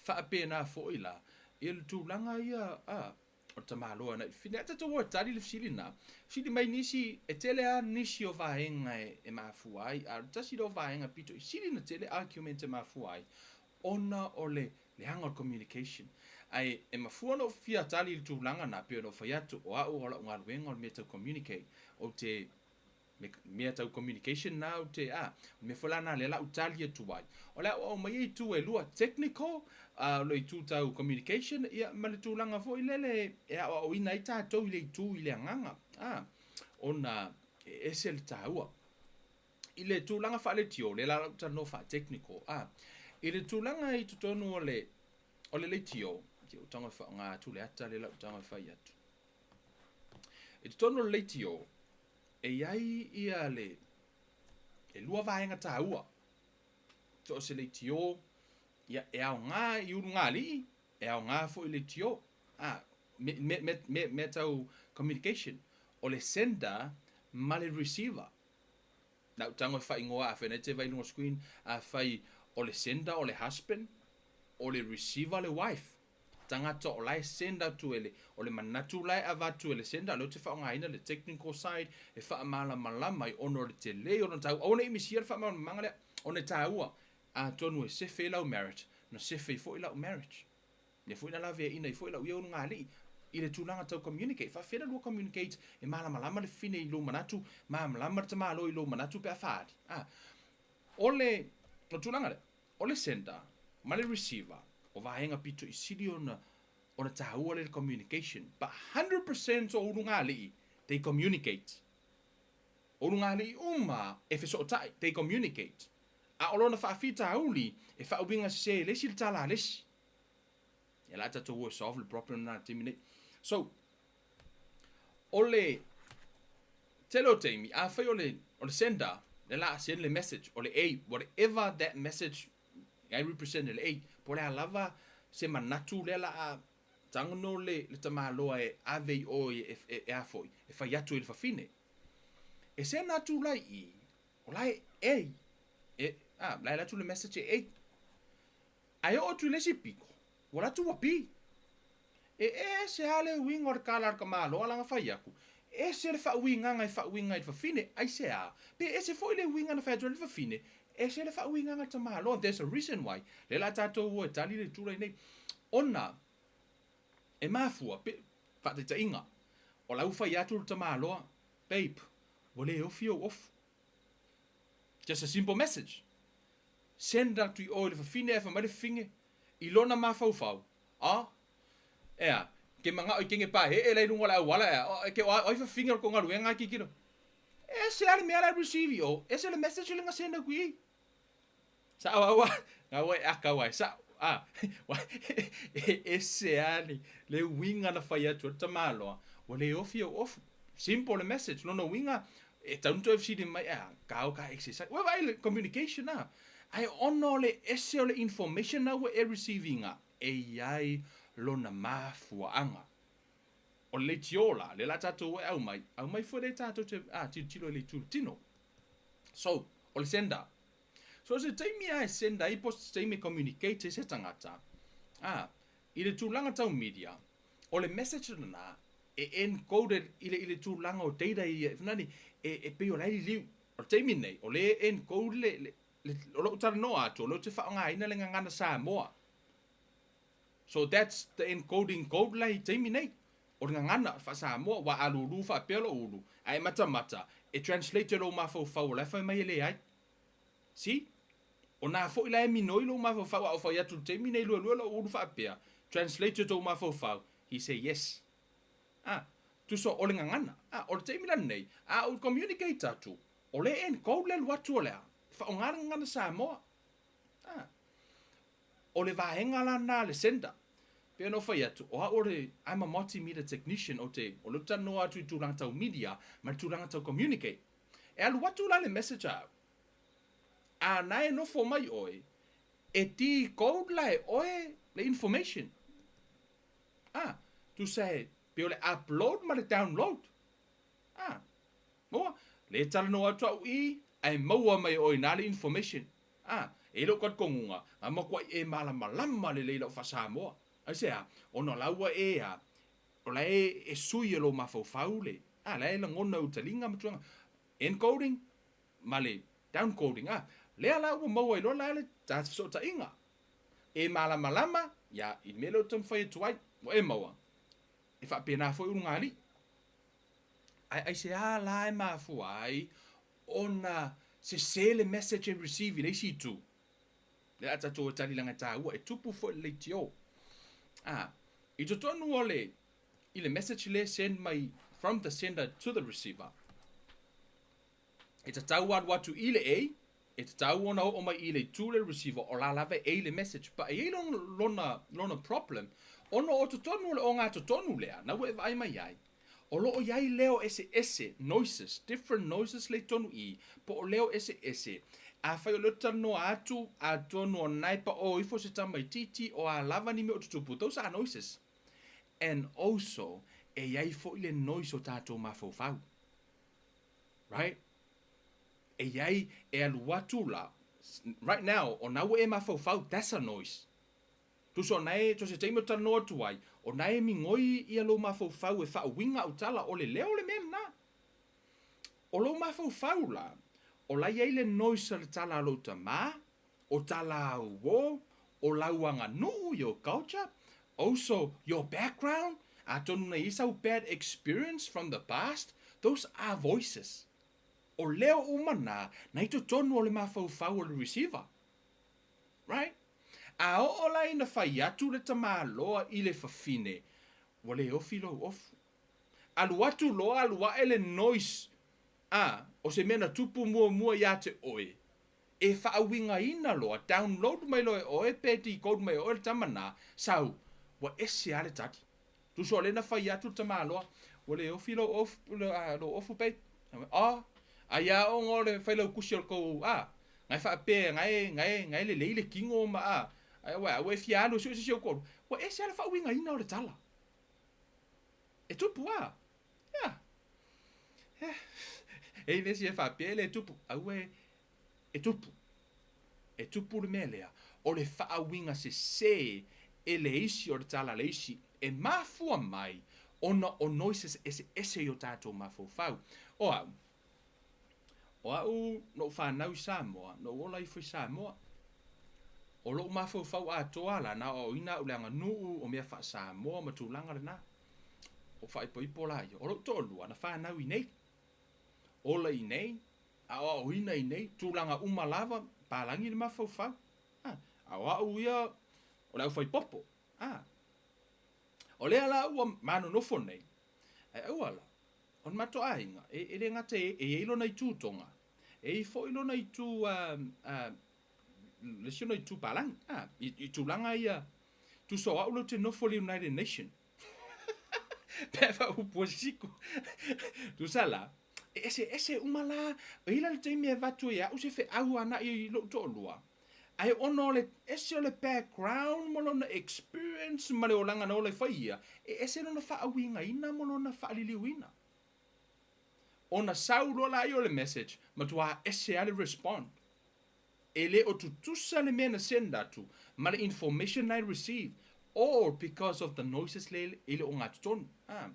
Faapena foi la i le tulaga ia a o le tamaloa na i fafine. Ae tatou o e tali le fesili lena, fesili mai nisi, e tele lava nisi o vaega e mafua ai, a o le tasi lea o vaega pito i sili ona tele argument e mafua ai, ona o le leaga o le communication. Ae e mafua ona ou fia tali i le tulaga lena, pei ona ou fai atu, o au o lau galuega o le mea tau communicate, ou te mea tau communication na ou te, a, o le mea foi la lena lea la ou tali atu ai. O le a ou aumaia itu e lua, technical, a, o le itu tau communication, ia, ma le tulaga foi lele e aoaoina ai tatou i le itu i le agaga, a, ona e ese le taua. I le tulaga faaleitio, lea la ou talanoa faa-technical, a, i le tulaga i totonu o le, o le leitio, se ou tago e faaaoga atu le ata lea la ou tago e fai atu. I totonu o le leitio, e i ai ia le, e lua vaega taua. So o se leitio, ia, e aoga i ulugalii, e aoga foi i leitio. A, me, me, me, me, mea tau communication. O le sender ma le receiver. Na ou tago e faaigoa afai na te vaai i luga o screen, afai o le sender o le husband, o le receiver le wife. Tagata o la e send atu e le, o le manatu la e avatu e le sender, o lea ou te faaaogaina le technical side e faamalamalama ai ona o le tele o lona taua. Aua ne i misia le faamalamalamaga lea, ona e taua. Atonu e sefe ai lau marriage, na sefe ai foi lau marriage. Lea foi na laveaiina ai foi lau ia ulugalii i le tulaga tau communicate. Faafefea la lua communicate e malamalama le fine i lou manatu, malamalama le tamaloa i lou manatu pe a faaali. A, o le, o le tulaga lea, o le sender ma le receiver, o vaega pito i sili ona, ona taua lea i le communication. But 100% o ulugalii, they communicate. O ulugalii uma e fesootai, they communicate. A o lona faafitauli, e faauiga sese e le isi le tala a le isi. Ia la tatou o e solve le problem lena i le taimi nei. So, o le tele o taimi, afai o le, o le sender, le la send le message, o le A, whatever that message I represent le A, po o le a lava se manatu lea la a tagono le, le tamaloa e ave i o e, e, e, e a foi, e fai atu i le fafine. E send atu la i i, o la e A, e, a, la e alu atu le message e A. Ae oo atu i le isi pito, ua alu atu ua pi. E ese lava le uiga o le tala a le tamaloa lana fai atu, ese le faauigaga e faauiga ai i le fafine, aisea? Pe ese foi le uiga na fai atu ai le fafine, ese le faauigaga a le tamaloa. There's a reason why. Lea la tatou o e tali le itu lenei. Ona e mafua, pe, faataitaiga, o la ua fai atu le tamaloa, Babe, ua le ofi ou ofu. Just a simple message. Send atu i o i le fafine ae fai mai le fafine i lona mafaufau, a, ea, ke manao i kenge paeee la i luga o le auala ea, o, ke o ai fafine o le kou galuega a kikilo. Ese lava le mea la e receive i o, ese le message le na send atu i i. Sao au a, gaua e aka au ai, sao, a, e ese lava le, le uiga na fai atu ai le tamaloa, ua le ofi ou ofu. Simple le message, lona uiga, e tatau ona toe fesili mai, a, ka o ka exercise. Ua vaai le communication a, ae ona o le ese o le information na ua e receive ina, e i ai lona mafuaaga. O le leitio la, lea la tatou e aumai, aumai foi lea tatou te, a, tilotilo i le itu tino. So, o le sender. So, o se taimi lava e send ai po o se taimi e communicate ai se tagata, a, i le tulaga tau media, o le message lena e encoded i le, i le tulaga o data ia, nani, e, e pei o la e liliu. O le taimi nei, o lea e encode le, le, le, o lou talanoa atu, o lea ou te faaaogaina le gagana Samoa. So that's the encoding code la i taimi nei. O le gagana faa-Samoa, ua alulu faapea lou ulu, ae matamata, e translate e lou mafaufau o la e fai mai e leai. See? O na foi la e minoi lou mafaufau a o fai atu i le taimi nei luelue lou ulu faapea, translate e tou mafaufau, he say yes. Ah, tusa o le gagana. Ah, o le taimi la lenei, a ou communicate atu, o lea e encode le alu atu o le a? Faaaoga le gagana Samoa. Ah. O le vaega la lena a le sender. Pei ona ou fai atu, o au o le, I'm a multimedia technician, ou te, o lea ou te talanoa atu i tulaga tau media ma le tulaga tau communicate. E alu atu la le message a au. A na e nofo mai oe, e decode la e oe le information. A, tusa e pei o le upload ma le download. A, maua, le talanoa atu au i, ae maua mai e oe i na le information. A, e i ai lou talitonuga, na matuai e malamalama lelei i lau faa-Samoa. Aisea? Ona o la ua e a, o la e e sui e lou mafaufau le, a, la e lagona e ou taliga ma tulaga. Encoding ma le downcoding, a, lea la ua maua ai loa la le ta fesootaiga. E malamalama, ia, i le mea lea ou te taumafai atu ai, ua e maua, e faapena foi ulugalii. Ae aisea la e mafua ai ona sese le message e receive i le isi itu? Lea a tatou e tali leaga e taua, e tupu foi le leitio. A, i totonu o le, i le message lea e send mai from the sender to the receiver, e tatau alu atu i le A, e tatau ona oo mai i le itu le receiver o la lava e A le message. But e i ai lona, lona, lona problem, ona o totonu o le ogatotonu lea, na ua e vaai mai ai, O lo o i ai leo eseese, noises, different noises lea i totonu i i, po o leo eseese. Afai o lea ou te talanoa atu, atonu o na e paʻō ifo se tamaitiiti, o a lava ni mea o tutupu, those are noises. And also, e i ai foi le noise o tatou mafaufau. Right? E i ai, e alu atu la, right now, o na ua e mafaufau, that's a noise. Tusa o nae, so se taimi o talanoa atu ai, o nae e migoi ia lou mafaufau e faauiga au tala, o le leo le mea lena. O lou mafaufau la, o la i ai le noise o le tala a lou tama, o tala au uo, o lau aganuu, your culture, also your background, atonu na i ai sau bad experience from the past, those are voices. O leo uma na, na i totonu o le mafaufau o le receiver. Right? A oo la ina fai atu le tamaloa i le fafine, ua le ofi lou ofu. Alu atu loa alu ae le noise, a, o se mea na tupu muamua ia te oe, e faauigaina loa, download mai loa e oe pe decode mai e oe le tama na, sau, ua ese lava le tali. Tusa o lea na fai atu le tamaloa, ua le ofi lou ofu, lou ofu babe. Oh, ai a ona o le failautusi o le tou, a, na e faapea, na e, na e, na e lelei le tino ma, a, ai ua, ua e fia alu e sue se isi ou toalua. Ua ese lava le faauigaina o le tala. E tupu a. Yeah. Yeah. E i le isi e faapea e le tupu. Aua e, e tupu. E tupu le mea lea, o le faauiga sesē e le isi o le tala a le isi e mafua mai ona o noises eseese i o tatou mafaufau. O au, o au na ou fanau i Samoa, na ou ola ifo i Samoa. O lou mafaufau atoa la, na aoaoina au i le aganuu, o mea faa-Samoa ma tulaga lena. O faaipoipo la ia. O lou toalua, na fanau i nei. Ola i nei, aoaoina i nei tulaga uma lava, palagi le mafaufau. A, a o au ia, o le aufaipopo. A, o lea la ua manonofo nei, ae aua la, o le matou aiga, e, e le gata e, e i ai lona itu Tonga, e i ai foi lona itu, a, a, le isi ona itu palagi. A, i, i tulaga ia, tusa o au lea ou te nofo i le United Nation. Pe a faaupu sisiku. Tusa la, e eseese uma la, e i ai la le taimi e avatu ai e au se feau anaʻi i lou toalua, ae ona o le ese o le background ma lona experience ma le olaga na ola i fai ia, e ese lona faauigaina ma lona faaliliuina. Ona sau loa la ia o le message, matua ese lava le respond. E le o tutusa le mea na send atu ma le information na e receive all because of the noises le e le o gatotonu. Ah.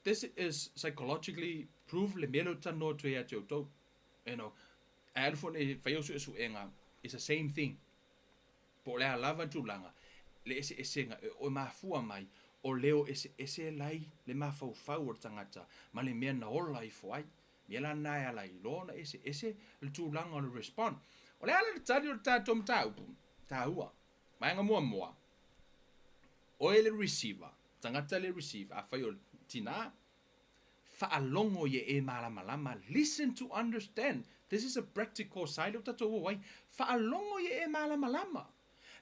This is psychologically proved le mea lea ou te talanoa atu ai ia te outou. You know, ae alu foi nei fai au suesuega, it's the same thing. Po o le a lava le tulaga, le eseesega e o mafua mai o leo eseese lai le mafaufau o le tagata ma le mea na ola ifo ai. Mea la na e ala ai loa ona eseese le tulaga o le respond. O le a la le tali o le tatou mataupu? Taua. Vaega muamua, oe le receiver, tagata le receive, afai o le tina, faalogo ia e malamalama, listen to understand. This is a practical side lea ua tatou o ai. Faalogo ia e malamalama.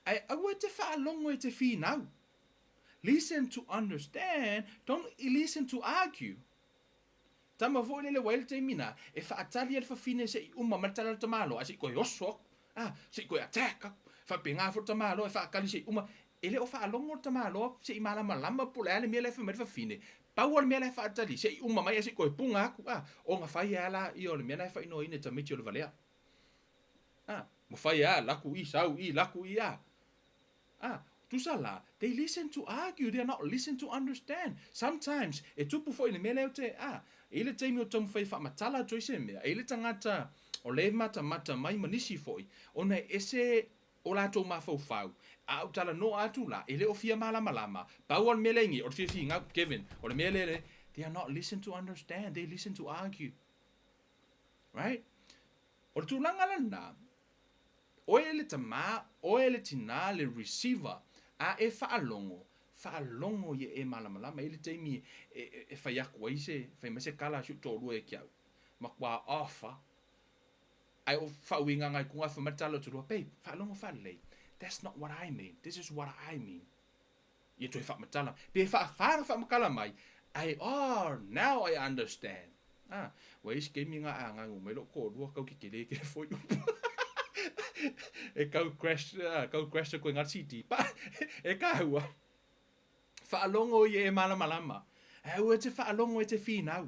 Ae aua e te faalogo e te finau. Listen to understand, don't listen to argue. Tama foi lele ua i ai le taimi na, e faatali ai le fafine se i uma mai le tala a le tamaloa ae se i toe oso aku, a, se i toe attack aku. Faapena foi le tamaloa e faatali se i uma. E le o faalogo le tamaloa se i malamalama po o le a le mea la e fai mai ai le fafine. Pau lava le mea la e faatali, se i uma mai ae se i toe puga aku, a, ona fai lava laia o le mea la e faaigoaina e tamaiti o le valea. A, ua fai lava, alu atu i, sau i, alu atu i, a. A, tusa la, they listen to argue, they are not listen to understand. Sometimes, e tupu foi le mea lea ou te, a, e i ai le taimi ou te taumafai e faamatala atu ai se mea, e i ai le tagata o lea e matamata mai ma nisi foi, ona e ese o latou mafaufau, a ou talanoa atu la, e le o fia malamalama, pau lava le mea lea i ai, o le fia finau, Kevin, o le mea lea, they are not listen to understand, they listen to argue. Right? O le tulaga lena, Oe le tamā, oe le tinā, le receiver, a e faalogo, faalogo ia e malamalama. E i ai le taimi e fai atu ai se, fai mai se kala a si ou toalua ia te au, matua off lava. Ae o faauiga nai tuga fai mai le tala o le toalua, babe, faalogo faalelei, that's not what I mean, this is what I mean. Ia toe faamatala, pe faafa ona faamatala mai, ae oh, now I understand. Ah, ua i ai se taimi na a ganu mai lou toalua tau tetele tele foi upu. E tau crash, ah, tau crash atu ai na le CD. Pa, e kāua. Faalogo ia e malamalama. Ae aua e te faalogo e te finau.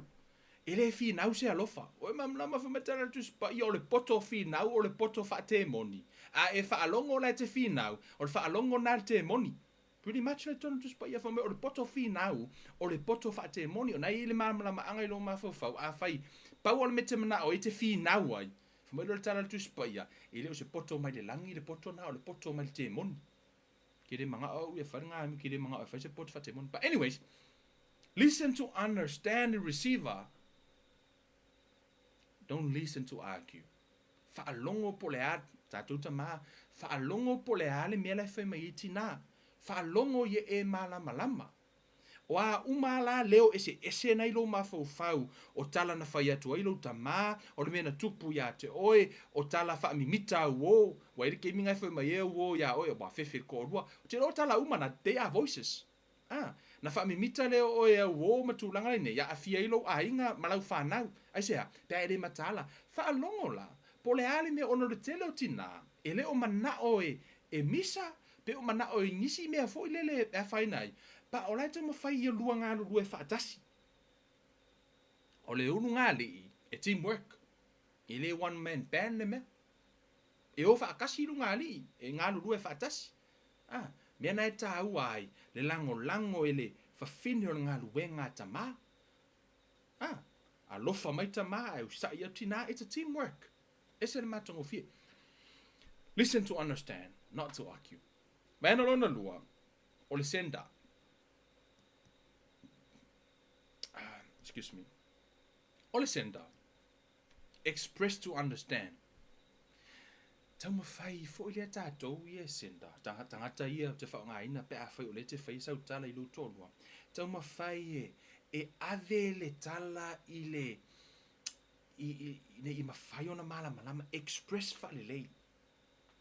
E le finau se alofa. Ua e malamalama fai mai tala le Tusi Paia o le poto finau o le poto faatemoni. A e faalogo la e te finau, o le faalogo lena a le temoni. Pretty much le tonu Tusi Paia fai mai o le poto finau o le poto faatemoni. O na e i ai le malamalamaaga i lou mafaufau, afai pau o le mea e te manao ai e te finau ai, fai mai loa le tala a le Tusi Paia, e le o se poto mai le lagi le poto lena, o le poto mai le temoni. Ke le manao au ia fai le ngā ke le manao e fai se poto faatemoni. But anyways, Listen to understand the receiver, don't listen to argue. Faalogo po o le a, tatou tama, faalogo po o le a le mea la e fai mai ai tinā. Faalogo ia e malamalama. O a uma la leo eseese na i lou mafaufau, o tala na fai atu ai lou tama, o le mea na tupu iā te oe, o tala faamimita auō, ua i ai le taimi na e fai mai ai auō iā oe, ua fefe le toalua. Ou te iloa o tala uma na, they are voices. Ā, na faamimita lea o oe e auō ma tulaga lenei, i aafia ai lou aiga ma lau fanau. Aisea? Pe a e le mataala, faalogo la, po o le a le mea ona o le tele o tinā, e le o manao e, e misa, pe o manao i nisi mea foi lele e afaina ai, pa o la e taumafai ia lua galulue faatasi. O le ulugalii, e team work, e le one man band le mea. E o faatasi lugalii, e galulue faatasi. A, mea na e tāua ai le lagolago e le fafine o le galuega a tamā. A, alofa mai tamā ae usaʻi atu tinā, it's a team work. Ese le matagofie. Listen to understand, not to argue. Vaega lona lua, o le sender. Ah, excuse me. O le sender. Express to understand. Taumafai foi lea tatou ia e sender, tagata ia ou te faaaogaina pe afai o lea e te faia sau tala i lou toalua, taumafai e e ave le tala i le i i ina ia mafai ona malamalama, express faalelei.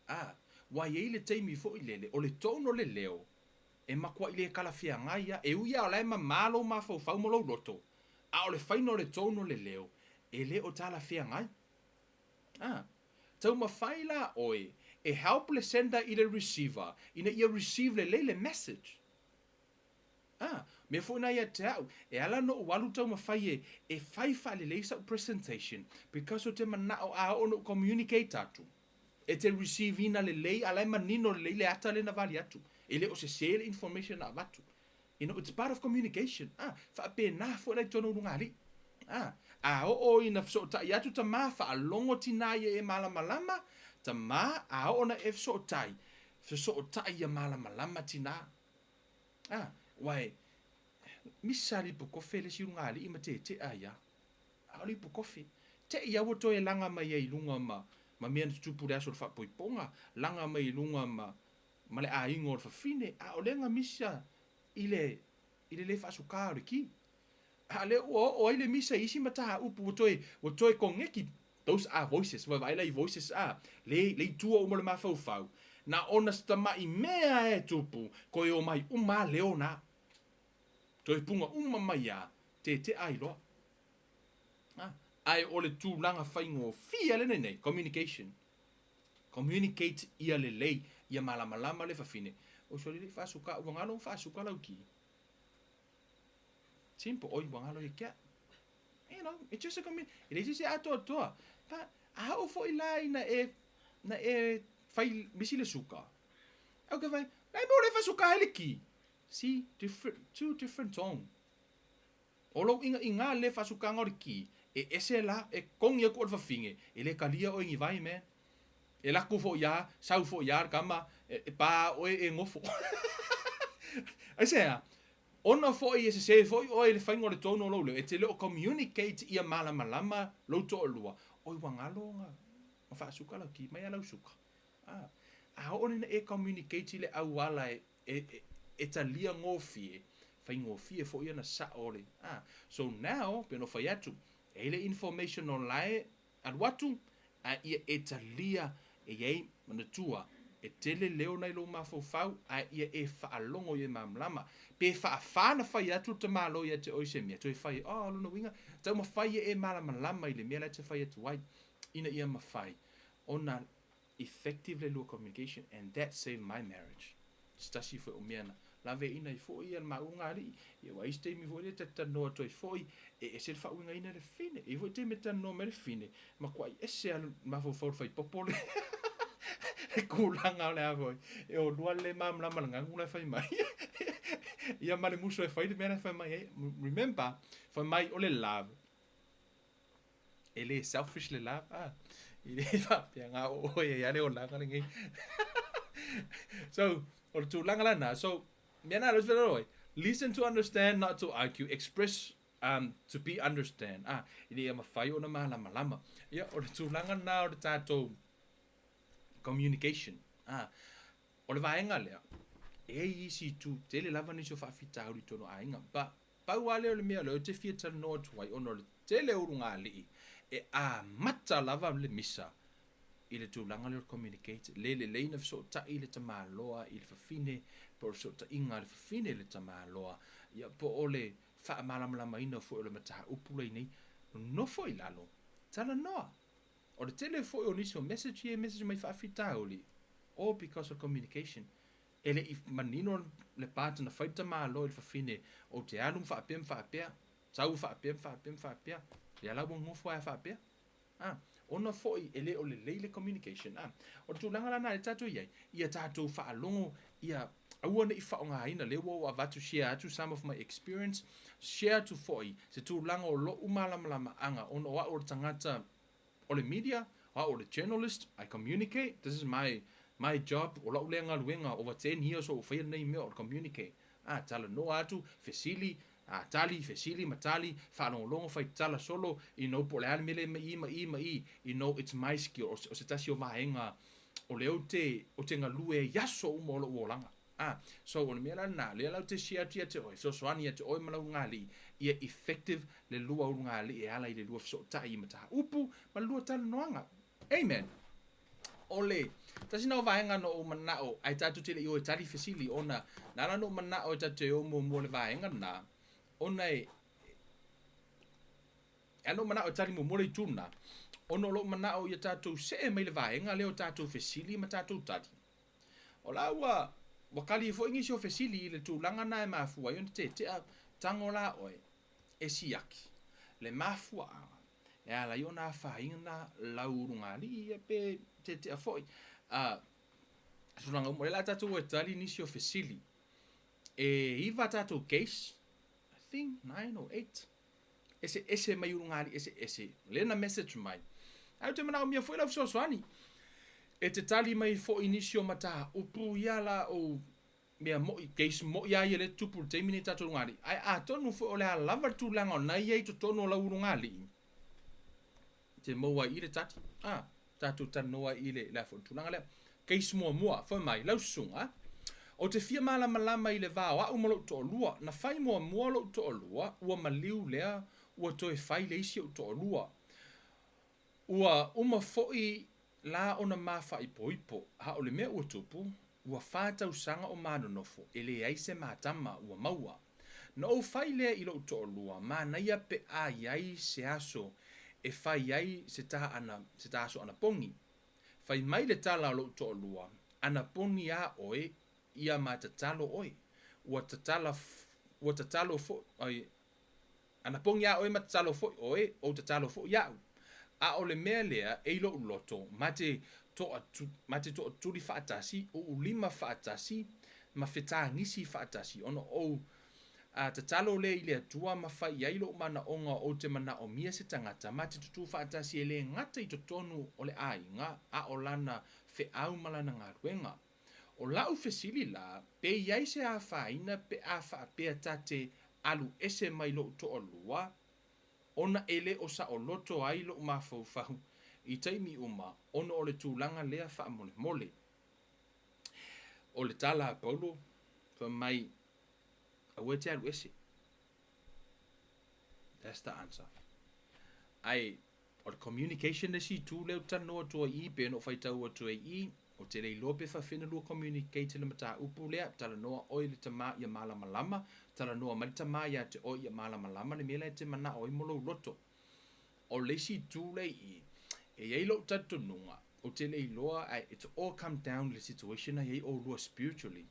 A, ua i ai le taimi foi lele o le tone o le leo e matuai le talafeagai lava, e ui lava o la e mama lou mafaufau ma lou loto, a o le faiga o le tone o le leo e le o talafeagai. A, taumafai la oe e help le sender i le receiver ina ia receive lelei le message. A, mea foi na ia te au, e ala ona ou alu taumafai e e fai faalelei sau presentation because ou te manao a oo ona ou communicate atu, e te receive ina lelei a la e manino lelei le ata lea na vali atu. E le o sese le information na avatu. You know, it's part of communication. A, faapena foi la i totonu o Ulugalii. A, a oo ina fesootai atu tamā, faalogo tinā ia e malamalama, tamā, a oo ina e fesootai, fesootai ia malamalama tinā. A, aua e misa le ipukofe le isi ulugalii ma tetea ai a. A o le ipukofe, te i a ua toe laga mai ai i luga ma, ma mea na tutupu i le aso o le faapoipoga, laga mai i luga ma, ma le aiga o le fafine, a o lea na misa i le, i le le faasukā o le ki. A o lea ua oo ai le misa i isi mataupu ua toe, ua toe koneki, those are voices, vaavaai la i voices a, le, le itu uma o le mafaufau, na ona se tamai mea e tupu, toe omai uma a leo na. Toe punga uma mai a, tetea ai loa. A, ae o le tulaga faigofie lea na i nei, communication. Communicate ia lelei, ia malamalama le fafine. Oi sole le faasuka, ua galo faasuka lau ki. Simple, oi ua galo ia kia. You know, it's just a commun... E leai se isi atoatoa. But, a oo foi la ina e, na e fai misi le suka. Au ke fai, lai mo le faasuka ai le ki. See, different, two different tone. O lou ingaiga le faasukaga o le ki, e ese la, e kogi aku o le fafine, e le kalia oe ni vai, man. E laku foi ia, sau foi ia le kama, e pa oe e gofo. Aisea? Ona foi e sese foi oe i le faiga o le tone o lou leo, e te le o communicate ia malamalama lou toalua, oi ua galo na faasuka lau ki mai a lau suka. A, a oo nei ina e communicate i le auala e, e, e talia gofie, faigofie foi ona sao le, a. So now, pei ona ou fai atu, e i ai le information o la e alu atu, a ia e talia e i ai, manatua, e tele leo nai lou mafaufau, a ia e faalogo ia e malamalama. Pe faafa ona fai atu le tamaloa ia te oe i se mea, toe fai, oh, o lona uiga, taumafai ia e malamalama i le mea la e te fai atu ai, ina ia mafai ona effective le lua communication and that saved my marriage. Se tasi foi o mea na laveaiina ai foi ia le maua ngā alii. Ia ua ai se taimi foi lea ta te talanoa atu ai foi, e ese le faauigaina e le fine. E i ai foi taimi e talanoa mai le fine, matuai ese lava le mafaufau o le faipopo le le tulaga o le a foi. E olua le malamalama i le ganu la e fai mai. Ia ma le muso e fai le mea la e fai mai ai. Remember, fai mai o le love. E le selfish le love, ah. E le faapea ngā o oe e ale olaga lenei. So, o le tulaga lana. So, mea na lea oe. Listen to understand, not to argue. Express to be understand. Ah, ina ia mawhai ona malamalama. Ia, o le tulaga na o le tātou communication. Ah, o le vaega lea, e ai isi itu, tele lava nisi o faafitauli i totonu o aiga, but Pau lava lea o le mea lea ou te fia talanoa atu ai ona o le tele o ulugalii e amata lava le misa i le tulaga lea o le communicate, le lelei ona fesootai le tamaloa i le fafine po o le fesootaiga a le fafine i le tamaloa, ia po o le faamalamalamaina foi o le mataupu lea nei. Nofo i lalo, talanoa. O le tele foi o nisi o message ia e message mai faafitauli, all because of communication. E le i manino le part na fai le tamaloa i le fafine, ou te alu ma faapea ma faapea, sau faapea ma faapea ma faapea, lea la ua nofo ai faapea. A, ona foi e le o lelei le communication. A, o le tulaga la na lea tatou i ai, ia tatou faalogo, ia aua ne i faaaogaina, lea ua ou avatu share atu some of my experience, share atu foi se tulaga o lou malamalamaaga ona o au o le tagata o le media, o au o le journalist, I communicate, this is my my job, o lau lea galuega over 10 years o ou faia lenei mea o le communicate. A, talanoa atu, fesili, a, tali, fesili ma tali, faalogologo, fai tala solo, you know, po o le a le mea lea ma i, ma i, ma i, you know, it's my skill, o se, o se tasi o vaega o lea ou te, ou te galue ai i aso uma o lou olaga. A, so o le mea la lena, lea la ou te share atu ia te oe, fesoasoani ia te oe ma lau ulugalii, ia effective le lua ulugalii e ala i le lua fesootai i mataupu ma le lua talanoaga. Amen. O le tasi na o vaega na ou manao ae tatou te le i o e tali fesili ona na ala ona ou manao e tatou te o muamua i le vaega lena ona e E ala ona ou manao e tali muamua le itu lena ona o lou manao ia tatou see mai le vaega lea o tatou fesili ma tatou tali. O la ua ua kali foi nisi o fesili i le tulaga na e mafua ai ona tetea tago la oe e siaki le mafuaaga e ala ai ona afaina lau ulugalii ia pe tetea foi a tulaga uma. O lea la tatou e tali nisi o fesili. E iva tatou case, I think 9 or 8. Eseese mai ulugalii eseese lea na message mai. Ae ou te manaomia foi lau fesoasoani e te tali mai foi nisi o mataupu ia la ou mea mo'i, case mo'i lava ia lea e tutupu i le taimi nei i tatou ulugalii. Ae atonu foi o le a lava le tulaga o na i ai i totonu o lau ulugalii te maua ai i le tali. A, tatou talanoa ai i le, le a foi le tulaga lea. Case muamua, fai mai, lau susuga, ou te fia malamalama i le va o au ma lou toalua. Na fai muamua lou toalua, ua maliu lea, ua toe fai le isi ou toalua. Ua uma foi la ona ma faaipoipo, a o le mea ua tupu, ua fa tausaga o ma nonofo, e leai se matama ua maua. Na ou fai lea i lou toalua, manaia pe a i ai se aso e fai ai se ta ana, se ta aso anapogi. Fai mai le tala a lou toalua, Anapogi a oe, ia ma tatalo oe. Ua tatala, ua tatalo foi, ai, anapogi a oe ma tatalo foi oe, ou tatalo foi au. A o le mea lea e i lou loto, ma te toa, ma te toatuli faatasi, uulima faatasi, ma fetagisi faatasi, ona ou a tatalo lea i le Atua ma fai i ai lou manaoga ou te manaomia se tagata ma te tutū faatasi e le gata i totonu o le aiga a o lana feau ma lana galuega. O lau fesili la, pe i ai se afaina pe a faapea ta te alu ese mai lou toalua ona e le o saoloto ai lou mafaufau i taimi uma ona o le tulaga lea faamolemole. O le tala a Paulo, fai mai, aua e te alu ese. That's the answer. Ae, o le communication le isi itu lea ou te talanoa atu ai i i, pei ona ou faitau atu ai i i, ou te le iloa pe faafefea ona lua communicate le mataupu lea, talanoa oe i le tama ia malamalama, talanoa mai le tama ia te oe ia malamalama le mea la e te manao ai mo lou loto. O le isi itu lea i i, e i ai lou talitonuga, ou te le iloa ae it's all come down i le situation na i ai oulua spiritually.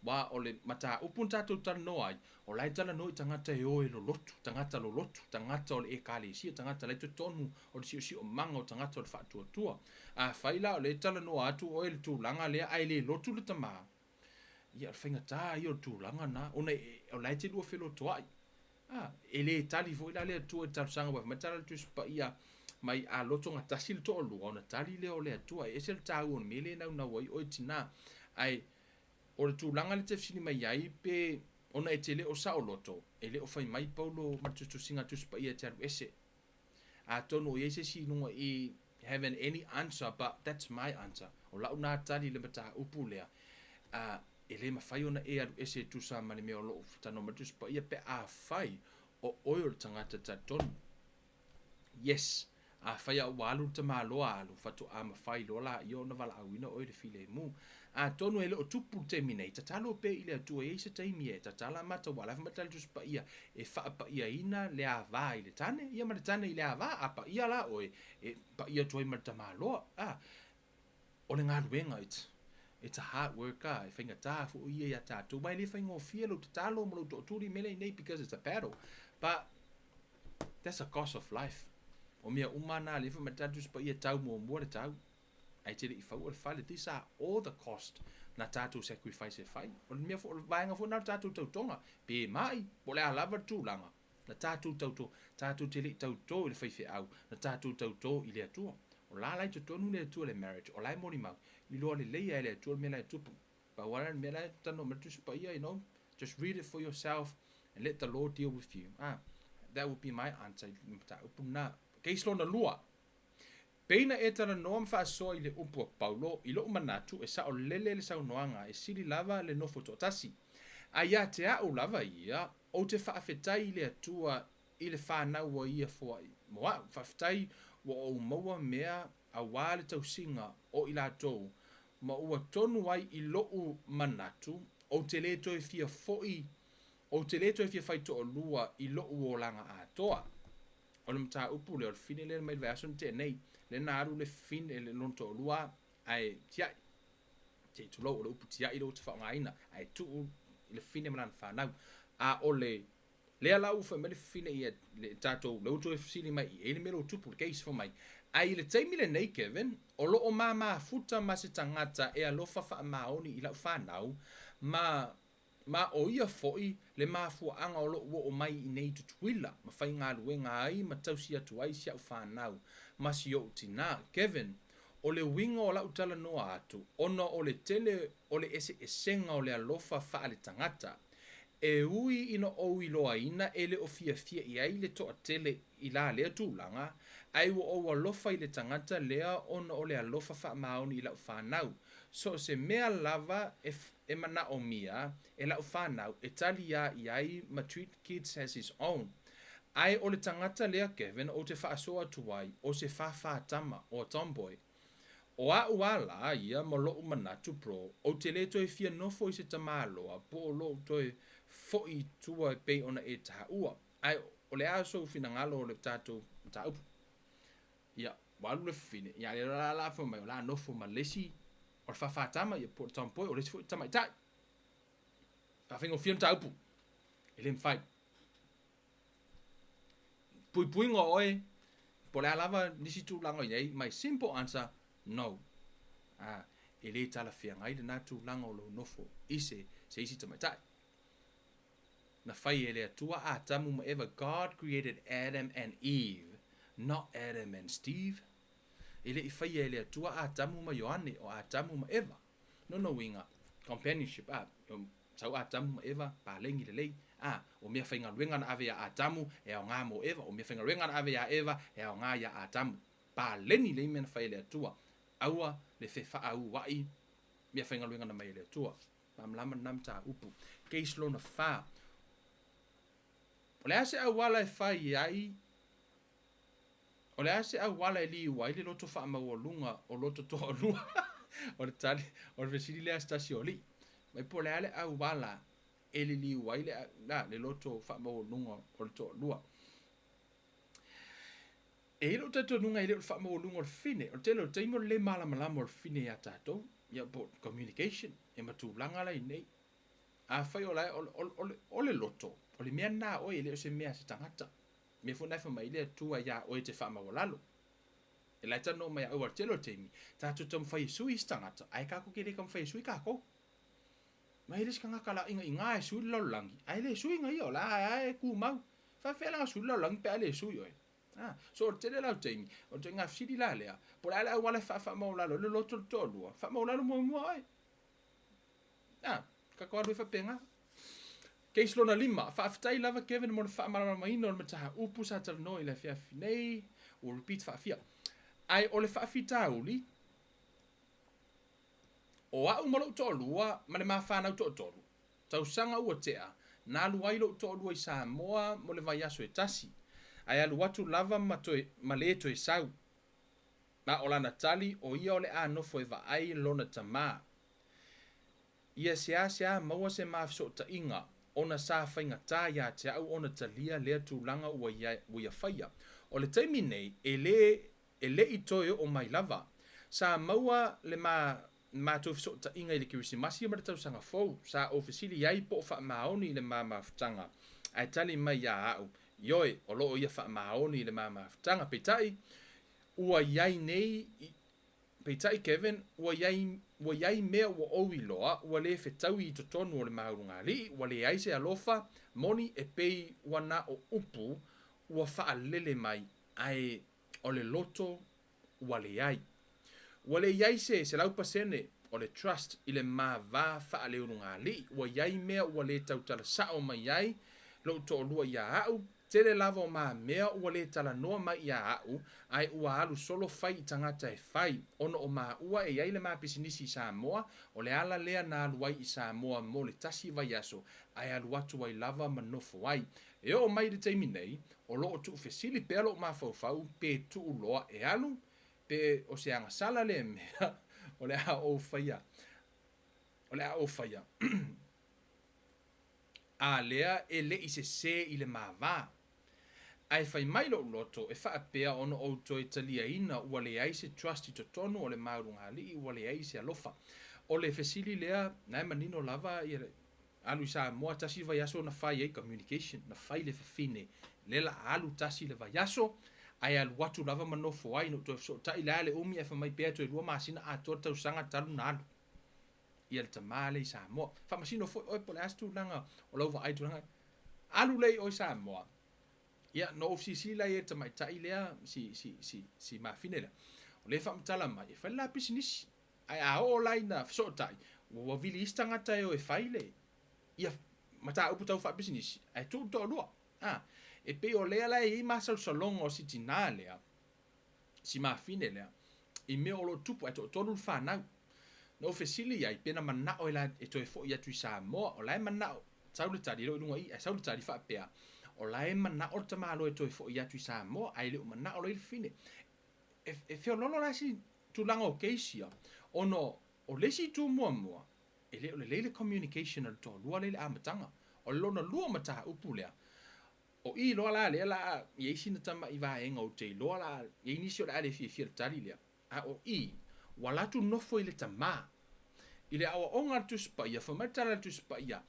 Aua o le mataupu na tatou talanoa ai, o la e talanoa i tagata e o e lolotu, tagata lolotu, tagata o le Ekalesia, tagata la e i totonu o le siosiomaga o tagata o le faatuatua. Afai la o lea e talanoa atu oe i le tulaga lea ae le lotu le tama, ia o le faigata ia o le tulaga lena, ona o la e te lua felotoai. A, e le tali foi la le Atua i le talosaga aua fai mai le tala a le Tusi Paia mai a lotogatasi le toalua ona tali lea o le Atua. E ese le taua o le mea lea e naunau ai oe tina. Ae o le tulaga lea e te fesili mai ai pe ona e te le o saoloto, e le o fai mai Paulo ma le tusitusiga a le Tusi Paia e te alu ese. Atonu o i ai se isi i luga i haven't any answer but that's my answer. O lau na tali i le mataupu lea, a e le mafai ona e alu ese e tusa ma le mea o lo o talanoa mai le Tusi Paia pe afai o oe o le tagata talitonu. Yes, afai a ua alu le tamaloa alu, faatoa mafai loa laia ona valaauina oe i le filemu. Atonu e le o tupu le taimi nei, tatalo pea i le Atua e i ai se taimi e tatala mata ua alafa mai le Tusi Paia e faapaiaina le ava i le tane, ia ma le tane i le ava, a paia la oe, e paia atu ai ma le tamaloa. A, o le galuega, it's, it's a hard work, a, e faigata foi ia iā tatou, aua e le faigofie lou tatalo ma lou tootuli i mea nei because it's a battle. But that's a cost of life. O mea uma na lea fai mai le Tusi Paia e tau muamua le tau. Ae te le i faua le fale. These are all the cost na tatou sacrifice e fai. O le mea foi, o le vaega foi na o le tatou tautoga. Pe mai, po o le a lava le tulaga, na tatou tauto, tatou te le i tauto i le faifeau, na tatou tauto i le Atua. O la la i totonu le Atua i le marriage, o la e molimau, iloa lelei lava e le Atua le mea la e tupu. Pau lava le mea la e talanoa mai le Tusi Paia, you know, just read it for yourself and let the Lord deal with you. Ah, that would be my answer i le mataupu lena. Case lona lua, Pei na e talanoa ma faasoa i le upu a Paulo, i lou manatu e saolele le saunoaga e sili lava le nofo toatasi. A ia te a'u lava ia, ou te faafetai i le Atua i le fanau ua ia foai mo a'u. Faafetai ua ou maua mea auā le tausiga o i latou, ma ua tonu ai i lo'u manatu, ou te le toe fia fo'i, ou te le toe fia fai toalua i lo'u olaga atoa. O le mataupu lea, o le fine lea mai le vaiaso na tea nei, lea na alu le fine, le lona toalua ae tiai. Se i tulou, o le upu tiai lea ou te faaaogaina, ae tuu i le fine ma lana fanau. A o le lea la ua fai mai le fine ia le tatou, lea ua toe fesili mai i ai le mea lea ua tupu, le case fai mai. Ae i le taimi lenei Kevin, o lo o ma mafuta ma se tagata e alofa faamaoni i lau fanau, ma Ma o ia foi le mafuaaga o lou oo mai i inei i Tutuila, ma faigaluega ai ma tausi atu ai si au fanau, ma si ou tinā. Kevin, O le uiga o lau talanoa atu, ona o le tele o le eseesega o le alofa faaletagata. E ui ina ou iloaina e le o fiafia i ai le toatele i la lea tulaga, ae ua ou alofa i le tagata lea ona o le alofa faamaoni i lau fanau. So o se mea lava e e manaomia e lau fanau e tali a i ai ma treat kids as his own. Ae o le tagata lea Kevin ou te faasoa atu ai o se fāfā tama or tomboy. O a'u a la ia ma lo'u manatu bro ou te le toe fia nofo i se tamaloa po o lo'u toe fo'i i tua e pei ona e taua. Ae o le a sou finagalo o le tatou mataupu? Ia, ua alu le fafine, ia a o lea la o le a fai mai o le a nofo ma le isi o le faafatama, ia po o le tomboy, o le isi foi tamaitai. Faafaigofie le mataupu. E le mafai. Puipuiga o oe, po o le a lava nisi tulaga o i ai, my simple answer, no. Ah, e le talafeagai lena tulaga o lou nofo i se, se isi tamaitai. Na fai e le Atua Atamu ma Eva, God created Adam and Eve, not Adam and Steve. E le i faia e le Atua Atamu ma Ioane, o Atamu ma Eva. Lona uiga, companionship, a, sau Atamu ma Eva, paleni lelei, a, o meafaigaluega na ave iā Atamu, e aoga mo Eva, o meafaigaluega na ave iā Eva, e aoga iā Atamu. Paleni lelei mea na fai e le Atua. Aua le fefaaua'i meafaigaluega na mai e le Atua. Malamalama lena mataupu. Case lona fa. O le a se auala e fai ai, o le a se auala e liu ai le loto faamaualuga o loto toalua? O le tali, o le fesili lea a se tasi o alii. Mai po o le a le auala e liliu ai le, la, le loto faamaualuga o le toalua. E i ai lou talitonuga e le o le faamaualuga o le fine. O le tele o taimi o le le malamalama o le fine iā tatou, ia po o communication, ia ma tulaga la i inei. Afai o la e, o, o, o, o le loto, o le mea lena a oe, e le o se mea a se tagata. Mea foi lena e fai mai ai le Atua iā oe e te faamaualalo. E la e talanoa mai ia oe, aua o le tele o taimi, tatou te taumafai e sui isi tagata, ae tatou te le taumafai e sui tatou. Ma e le isi tagata la ʻigaʻiga e sui le lalolagi, ae le sui na ia, o la lava e tumau. Faafefea la ona sui le lalolagi pe a le sui oe? A, so o le tele la o taimi, o le ituaiga fesili la lea, po o le a le auala e faafaamaualalo ai le loto o le toalua, faamaualalo muamua oe. A, tatou alu ai faapena. Case lona lima, Faafetai lava Kevin mo le faamalamalamaina o le mataupu sa talanoa i le afiafi nei, ua repeat faafia. Ae o le faafitauli, O a'u ma lo'u to'alua ma le ma fanau to'atolu tausaga ua te'a, na alu ai lo'u to'alua i Samoa mo le vaiaso e tasi, ae alu atu lava ma toe ma lē toe sau. Ma o lana tali, o ia o le a nofo e vaai lona tamā. Ia seāseā maua se ma feso'ota'iga, ona sa faigatā iā te a'u ona talia lea tulaga ua ia ua ia faia. O le taimi nei, e lē e le i toe oo mai lava. Sa maua le ma matou fesootaiga i le Kerisimasi ma le Tausaga Fou. Sa ou fesili ai po o faamaoni i le ma mafutaga, ae tali mai iā a'u, Ioe, o lo o ia faamaoni i le ma mafutaga. Peitai, ua i ai nei i, peitai Kevin, ua i ai, ua i ai mea ua ou iloa ua le fetaui i totonu o le ma ulugalii, ua leai se alofa moni e pei ua na o upu ua faalele mai, ae o le loto ua leai. Ua le i ai se 100% o le trust i le ma va faaleulugalii. Ua i ai mea ua le tautala sa'o mai ai lo'u to'alua iā a'u, tele lava o ma mea ua le talanoa mai iā a'u, ae ua alu solo fai i tagata e fai. Ona o maua e i ai le ma pisinisi i Samoa, o le ala lea na alu ai i Samoa mo le tasi vaiaso, ae alu atu ai lava ma nofo ai. E oo mai i le taimi nei, o lo o tuufesili pea lou mafaufau pe tuu loa e alu, pe o se agasala lea mea o le a ou faia, o le a ou faia. A lea e le i sesē i le ma va. Ae fai mai lou loto e faapea ona ou toe taliaina ua leai se trust i totonu o le ma ulugalii ua leai se alofa. O le fesili lea, na e manino lava ia le Alu i Samoa tasi le vaiaso na fai ai communication, na fai le fafine lea la a alu tasi le vaiaso ae alu atu lava ma nofo ai na ou toe fesootai le a le umi ae fai mai pea toe lua masina atoa le tausaga talu na alu ia le tama lea i Samoa. Faamasino foi oe po o le a se tulaga o lau vaai i tulaga alu lea i o i Samoa. Ia na ou fesilisili la i ai i le tamaitai lea si si si si mafine lea. O lea e faamatala mai e fai le la pisinisi. Ae a oo la ina fesootai, ua vili isi tagata e o e fai le ia mataupu tau faapisinisi, ae tuu le toalua. A, e pei o lea la e i ai masalosaloga o si tinā lea, si mafine lea, i mea o lo o tupu, ae toatolu le fanau. Na ou fesili i ai, pe na manao e la e toe foi atu i Samoa, o la e manao, sau le tali, e le o i luga i i, ae sau le tali faapea, o la e manao le tamaloa e toe foi atu i Samoa, ae le o manao loa i le fafine. E feoloolo la si tulaga o case ia, ona o le isi itu muamua, e le o lelei le communication a le toalua lea i le amataga. O le lona lua o mataupu lea, O i loa la lea la i ai sina tama'i vaega ou te iloa la i ai nisi o le a le fiafia i le tali lea. A o i, ua alu atu nofo i le tamā. I le aoaoga a le Tusi Paia, fai mai le tala a le Tusi Paia,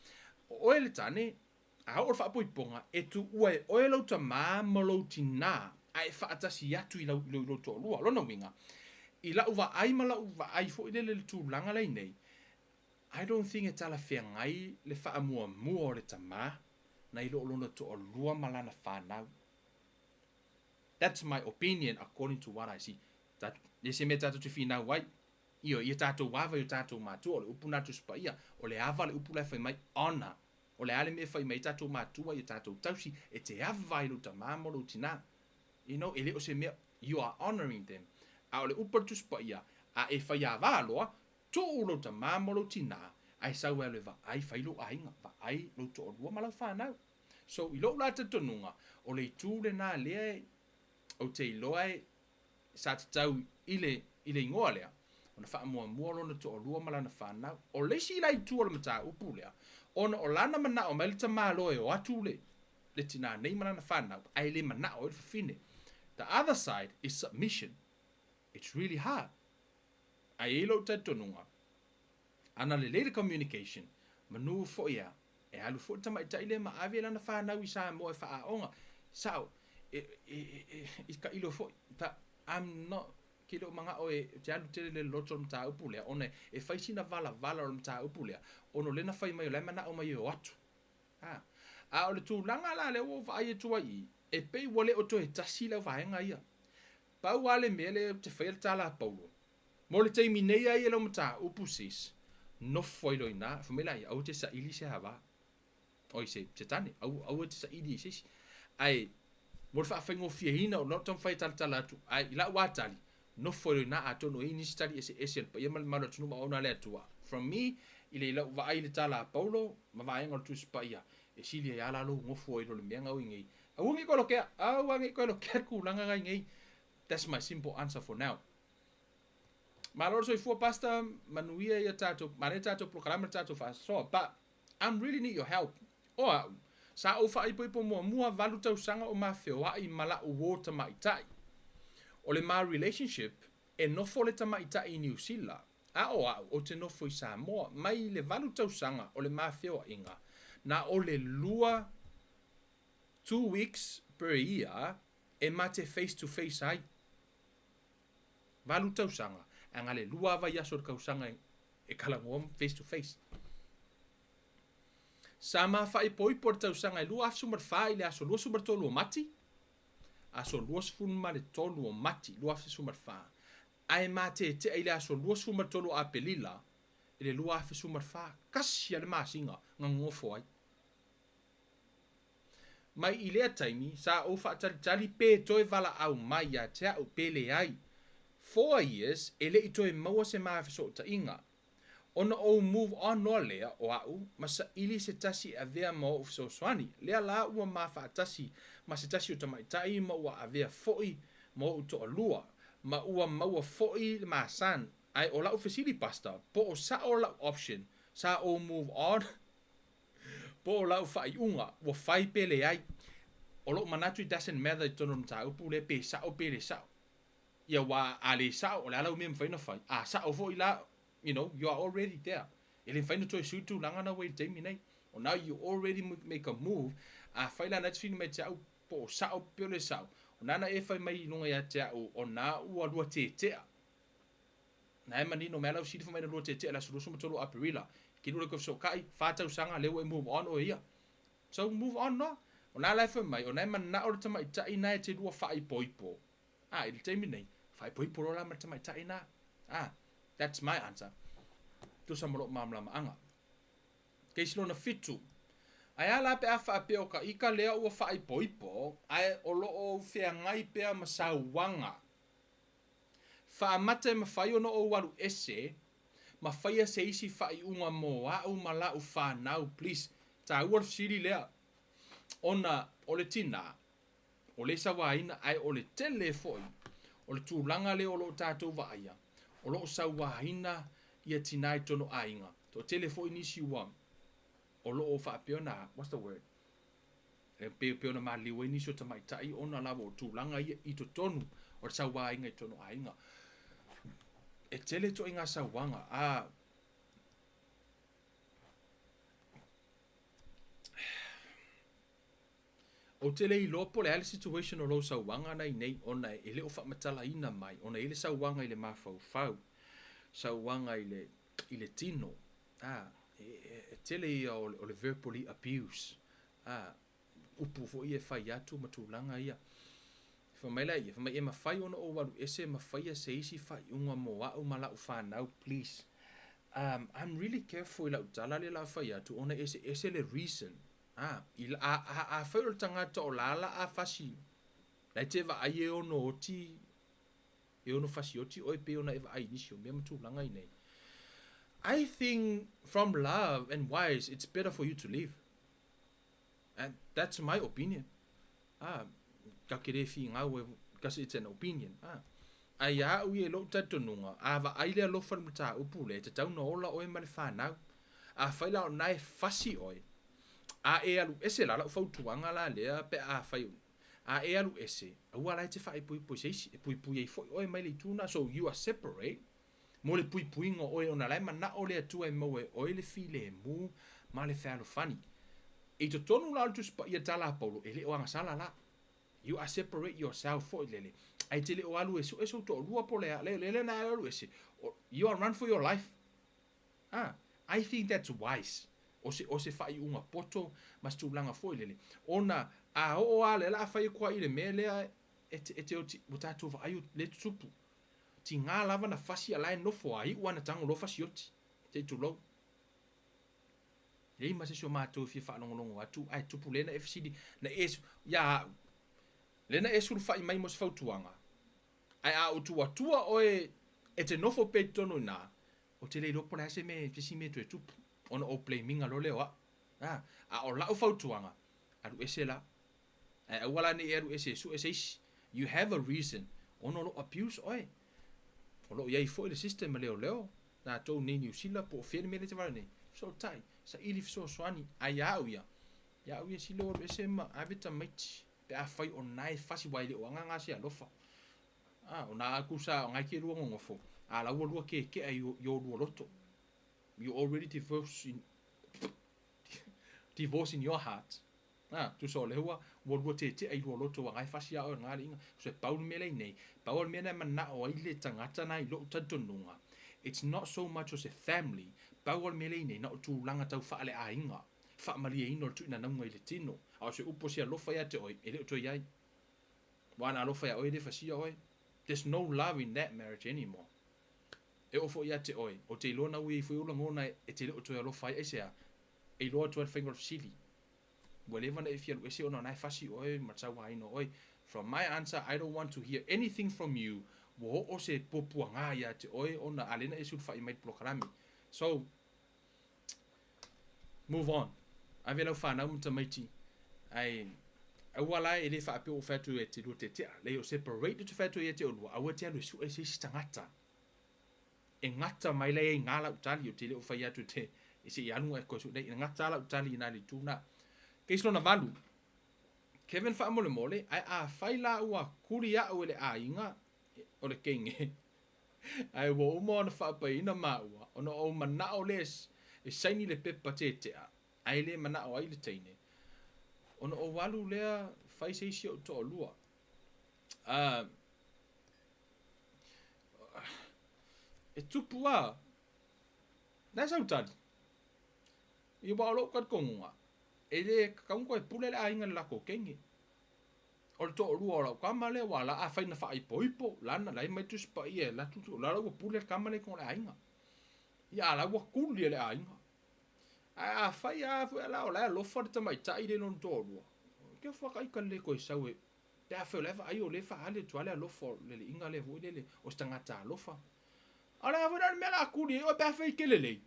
O oe le tane, a oo le faapoipoga, e tuua e oe lou tamā ma lou tinā, a e faatasi atu i lau, i lou toalua. O lona uiga, i la'u vaai ma la'u vaai foi lele i le tulaga la i nei, I don't think e talafeagai le faamuamua o le tamā nai lo lona toalua ma lana fanau. That's my opinion according to what I see. Ta, e se mea tatou te finau ai. Ioe, ia tatou ava i o tatou matua, o le upu na Tusi Paia, o le ava le upu la e fai mai, honor. O le a le mea e fai mai ai tatou matua i o tatou tausi, e te ava i lou tamā ma lou tinā. You know, e le o se mea, you are honoring them. A o le upu a le Tusi Paia, a e faiāvā loa, Tuu lou tamā ma lou tinā, ae sau e alu e vaai, fai lou aiga, vaai lou toalua ma lau fanau. So, i lou la talitonuga, o le itu lenā lea e, ou te iloa e, sa tatau i le, i le igoa lea, ona faamuamua lona toalua ma lana fanau. O le isi la itu o le mataupu lea, ona o lana manao mai le tamā loa e o atu le, le tinā nei ma lana fanau, ae le manao ai le fafine. The other side is submission. It's really hard. Ae i ai lou talitonuga, ana lelei le communication, manu foi a, e alu foi le tamaitai lea ma ave lana fanau i Samoa e faaaoga. Sao, e, e, e, e tailo foi, ta, I'm not, ke le o manao e te alu tele le loloto o le mataupu lea, ona e fai sina valavala o le mataupu lea, ona o lea na fai mai o la e manao mai e o atu. A, a o le tulaga la lea ua ou vaai atu ai i i, e pei ua le o toe tasi le auvaega ia. Pau lava le mea lea ou te faia le tala a Paulo, mo le taimi nei a ia lau mataupu sis, nofo ai loa i ina, fai mai laia, aua te saili se ava. Oi, se, se tane, aua, aua te saili i se isi. Ae, mo le faafaigofieina o lou taumafai e talatala atu, ae i lau lava tali, nofo ai loa i ina, atonu e i ai nisi tali eseese a le paia ma le mamalu o le atunuu ma auauna a le Atua. From me, i le lau vaai i le tala a Paulo ma vaega o le Tusi Paia, e sili ai lava la lou nofo ai loa i le mea gau i nei. Aua nei koe lokea, aua nei koe lokea le tulaga gai nei. That's my simple answer for now. Malo le soifua Pastor, manuia ia tatou, manaia tatou polokalame le tatou faasoa, but I'm really need your help. O a'u, sa ou faaipoipo muamua valu tausaga o ma feoa'i ma la'u uo tamaitai. O le ma relationship, e nofo le tamaitai i Niu Sila, a o a'u ou te nofo i Samoa. Mai le valu tausaga o le ma feoa'iga, na o le lua 2 weeks per year e ma te face to face ai. Valu tausaga, ae na le lua lava vaiaso o le kausaga e talanoa face to face. Sa ma faaipoipo i le tausaga e 2014 i le aso 23 o Mati, aso 23 o Mati 2014, ae ma tetea i le aso 23 o Aperila i le 2014, tasi lava le masina na nonofo ai. Mai i lea taimi, sa ou faatalitali pe toe valaau mai ia te a'u pe leai. 4 years e le i toe maua se ma fesootaiga. Ona ou move on loa lea o a'u ma saili se tasi e avea ma o'u fesoasoani. Lea la ua ma faatasi ma se tasi o tamaitai ma ua avea fo'i ma o'u toalua, ma ua maua fo'i le ma son. Ae o la'u fesili Pastor, po o sa'o la'u option sa ou move on po o la'u faaiuga ua fai pe leai. O lo'u manatu it doesn't matter i totonu o le mataupu lea pe sa'o pe le sa'o. Ia aua a le sa'o o le a lau mea e mafai ona fai. A sa'o foi la, you are already there. E le mafai ona toe sui le tulaga na ua i le taimi nei. O now you already make a move. Afai la na te fesili mai ia te a'u po o sa'o pe o le sa'o, o nana e fai mai i luga ia te a'u o na ua lua tetea. Na e manino mai lava lau fesili fai mai na lua tetea i le aso 23 o Aperila. Kilu le koe fesootai, fa tausaga lea ua e move on oe ia. So move on loa. O na la e fai mai, o na e manao le tamaitai na e te lua faaipoipo. A, i le taimi nei, faaipoipo loa la ma le tamaitai na. Ah, that's my answer. Tusa ma lou malamalamaga. Keisi lona fitu. Ae a la pe a faapea o ka ika lea ua faaipoipo, ae o loo ou feagai pea ma sauaga. Faamata e mafai ona ou alu ese ma faia se isi faaiuga mo a'u ma la'u fanau please. Taua le fesili lea ona o le tinā o le sauaina ae o le tele foi o le tulaga lea o loo tatou vaaia o loo sauaina ia tinā i totonu o aiga. Toatele foi nisi ua o loo faapea ona, what's the word? E pei, pei ona maliliu ai nisi o tamaitai ona lava o tulaga ia i totonu o le sauaina i totonu o aiga. E tele ituaiga sauaga, a Ou te le iloa po o le a le situation o lou sauaga na i nei ona e le o faamatalaina mai ona e i ai le sauaga i le mafaufau, sauaga i le, i le tino, a, e, e, e tele ia o le, o le verbally abuse, a, upu foi ia e fai atu ma tulaga ia. Fai mai laia, fai mai e mafai ona ou alu ese ma faia se isi faaiuga mo a'u ma la'u fanau please. Um, I'm really careful i lau tala lea la fai atu ona e eseese le reason. A, i, a, a, afai o le tagata o la la a fasi, la e te vaai e ono oti, e ono fasi oti oe pei ona e vaai i nisi o mea ma tulaga i nei. I think from love and wise it's better for you to leave. And that's my opinion. Ah, ka ke le figau e, because it's an opinion. Ah, a ia au ia i lou talitonuga, a vaai le alofa i le mataupu lea, e tatau ona ola oe ma le fanau. Afai la o lena e fasi oe, a e alu ese la, lau fautuaga la lea pe afai, a e alu ese, aua la e te faaipoipo i se isi, e puipui ai foi oe mai le itu lena. So you are separate mo le puipuiga o oe ona la e manao le Atua e maua e oe le filemu ma le fealofani. I totonu la o le Tusi Paia tala a Paulo, e le o agasala la. You are separate yourself foi lele. Ae te le o alu e sue sou toalua po le a, le le na alu ese. You are run for your life. Ah, I think that's wise. O se, o se faaiuga poto ma se tulaga foi lele. Ona a oo a lea la a fai atu ai i le mea lea e te, e te oti, ua tatou vaai o le tutupu. Tiga lava na fasi a la e nofo a iu ana tago loa fasioti. Se i tulou. Leai ma se isi o matou e fia faalogologo atu ae tupu lea na e fesili na e ia a'u lea na e sulufai mai mo se fautuaga ae a ou tuu atua oe e te nofo pea i totonu i ina ou te le iloa po o le a se mea se isi mea e toe tupu ona ou blame iga loa lea o a'u a a o la'u fautuaga alu ese la Ae aua la ne i alu ese e sue se isi. You have a reason ona o lo o abuse oe. O lo o i ai foi le system a leoleo, tatou nei Niu Sila po o fea le mea lea e te vaai nei, fesootai, saili fesoasoani, ae ia au ia, ia au ia sili ou alu ese ma ave tamaiti pe afai o na e fasi aua e le o agaga se alofa. A, o na aku sa o ngai ke lua gogofo, a la ua lua keke'a i o lua loto. You already divorce in, divorce in your heart. A, tusa o le hua, ua lua tetea i lua loto ua gae fasi ia oe o lena aliiga. So e pau le mea lea i nei, pau o le mea na e manao ai le tagata na i lou talitonuga, it's not so much o se family, pau o le mea lea i nei, na o tulaga tau faaleaiga, faamalieina o le tuuinanauga i le tino. A o se upu o se alofa ia te oe, e le o toe i ai. Ua ana alofa ia oe e le fasia oe. There's no love in that marriage anymore. E oo foi ia te oe, ou te iloa na ua i ai foi ou lagona e te le o toe alofa ai, aisea? E iloa atu ai le faiga o le fesili. Ua leva ona e fia alu ese ona o na e fasi oe ma le sauaina o oe. From my answer, I don't want to hear anything from you, ua oo se puapuaga ia te oe ona a lena e sulufai mai le polokalame. So, move on. Ave lau fanau ma tamaiti, ae aua la e le faapea ua fai atu e te lua tetea. Leai, o separate te fai atu ia te oulua, aua te alu e sue se isi tagata. E gata mai la e ngā lau tali, o te le o fai atu te, e se i alu e koe su, nei, e gata lau tali i nā le tū nā. Case lona valu, Kevin faamolemole, ae afai la ua kuli a'u e le aiga o le keine, ae ua uma ona faapaiina maua, ona ou manao lea e saini le pepa tetea, ae le manao ai le teine, ona ou alu lea fai se isi o'u toalua. Uh, e tupu a, na e sau tali. Ia aua o lou talitonuga, e le tatau ona toe pule le aiga i le latou teine. O le toalua o lau tama lea, aua la afai na faaipoipo, lana la e mai Tusi Paia e alu atu, o la ua pule le tama lea i totonu o le aiga. Ia a la ua tuli e le aiga. Ae afai lava foi la o la e alofa le tamaitai lea i lona toalua, ke fuakaika le toe sau e pe afai o la e vaai o lea e faaali atu lava le alofa o le alii lea foi lele, o se tagata alofa. A o le a foi la le mea o le a tuli ai oe pe afai e te lelei?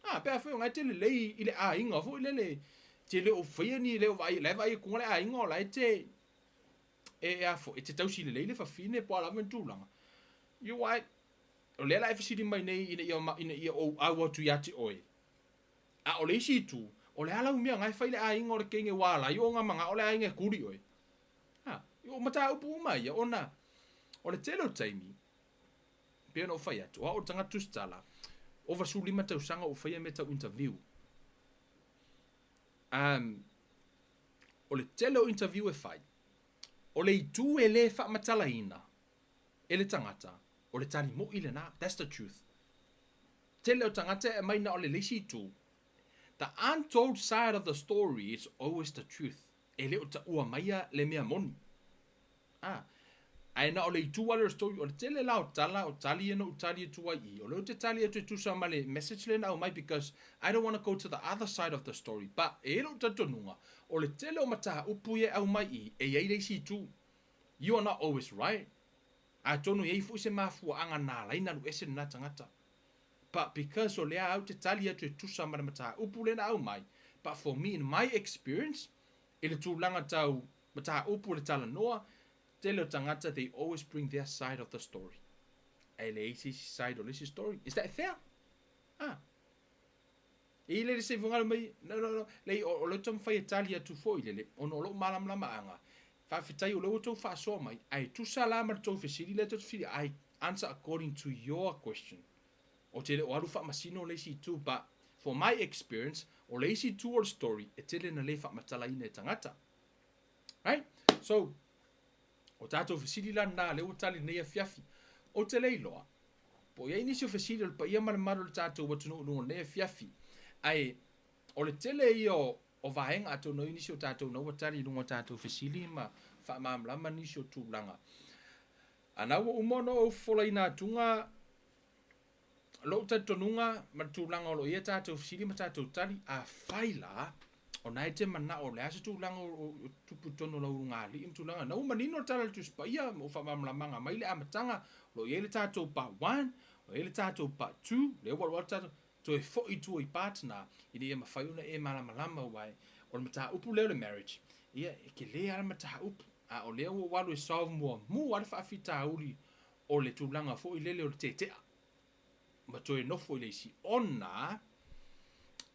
A, pe afai o lena e te lelei i le aiga foi lele, te le o faia ni, le o vaai, la e vaai atu le aiga o la e te, e a foi, e te tausi lelei le fafine po o a lava ni tulaga. Ia aua o lea la e fesili mai nei ina ia, ina ia ou au atu ia te oe. A o le isi itu, O le a lau mea na e fai i le aiga o le teine ua ala ai ona manao le aiga e tuli oe? A, o mataupu uma ia ona o le tele o taimi, pei ona ou fai atu, o au o le tagata tusitala, ova 15 tausaga o ou faia mea tau interview. Um, o le tele o interview e fai, o le itu e le faamatalaina e le tagata, o le tali mo'i lena. That's the truth. Tele o tagata e aumai na o le isi itu. The untold side of the story is always the truth. E le o taua maia le mea moni. Ah, ae na o le itu lava lea o le story. O le tele la o tala o tali ia na ou tali atu ai i. O lea ou te tali atu e tusa ma le message lea na aumai because I don't want to go to the other side of the story. But e i ai lou talitonuga, o le tele o mataupu ia e aumai i, e i ai le isi itu. You are not always right. Atonu e i ai foi se mafuaaga na ala ai ona alu ese lena tagata. But because o lea au te tali atu e tusa ma le mataupu lea na aumai, but for me in my experience, i le tulaga tau mataupu o le talanoa, tele o tagata they always bring their side of the story. Ae leai se isi side o le isi story. Is that fair? Ah. E i le se fungalo mai, no, no, no, lei, o, o lea ou te taumafai e tali atu foi lele, ona o lou malamalamaaga, faafetai o lea ua outou faasoa mai, ae tusa la ma le tou fesili lea tou te fesili, I answer according to your question. Ou te le o alu faamasino le isi itu, but for my experience, o le isi itu o le story, e tele na le faamatalaina e tagata. Right? So, o tatou fesili la lena, lea ua tali lenei afiafi. Ou te le iloa, po o i ai nisi o fesili o le paia ma le mamalu o le tatou atunuu i luga o lenei afiafi. Ae, o le tele ia o, o vaega atonu ai nisi o tatou na ua tali i luga o tatou fesili ma faamalamalama nisi o tulaga. A na ua uma ona ou fofolaina atuga lou talitonuga ma le tulaga o lo o i ai a tatou fesili ma tatou tali, afai la, o na e te manao o le a se tulaga o tupu i totonu o lau ulugalii ma tulaga na, ua manino le Tala o le Tusi Paia ma ua faamalamalamaga mai le amataga, o lo o i ai le tatou part 1, o lo o i ai le tatou part 2, lea ua alu atu tatou, toe foi i tua i part na, ina ia mafai ona e malamalama, aua o le mataupu lea o le marriage, ia e tele lava le mataupu, a o lea ua ou alu e solve muamua lava le faafitauli o le tulaga foi lele o le tetea ma toe nofo i le isi ona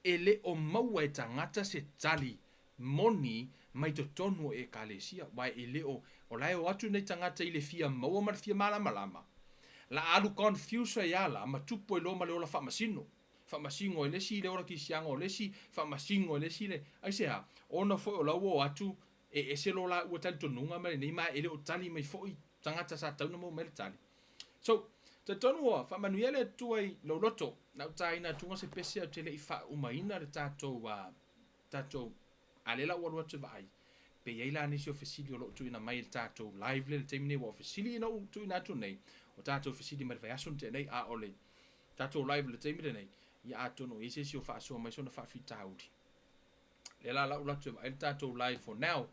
e le o maua e tagata se tali moni mai totonu o Ekalesia, aua e le o, o la e o atu nei tagata i le fia maua ma le fia malamalama, la alu confuse ai a la ma tupu ai loa ma le ola faamasino, faamasino e le isi le ola kisiaga o le isi, faamasino e le isi le, aisea? Ona foi o la ua o atu E ese lo laua talitonuga ma lenei ma e le o tali mai foi tagata sa tatau ona maua mai le tali. So, talitonu oa, faamanuia le Atua i lou loto. Na ou taina atuga se pese ou te le i faaumaina le tatou, uh, tatou, a lea la ua alu atu e vaai, pe i ai la nisi o fesili o lo o tuuina mai i le tatou live lea i le taimi nei, ua o fesili na ou tuuina atu nei, o tatou fesili mai le vaiaso na tea nei, a o le tatou live i le taimi lenei, ia atonu e i ai se isi o faasoa mai sona faafitauli. Lea la lau atu e vaai le tatou live for now.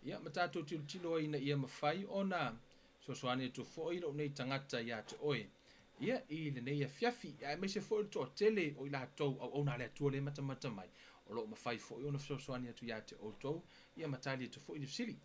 Ia ma tatou tilotilo ai ina ia mafai ona fesoasoani atu foi lou nei tagata ia te oe. Ia i lenei afiafi, aemaise foi o le toatele o i latou auauna a le Atua lea e matamata mai, o lo o mafai foi ona fesoasoani atu ia te outou, ia ma tali atu foi i le fesili.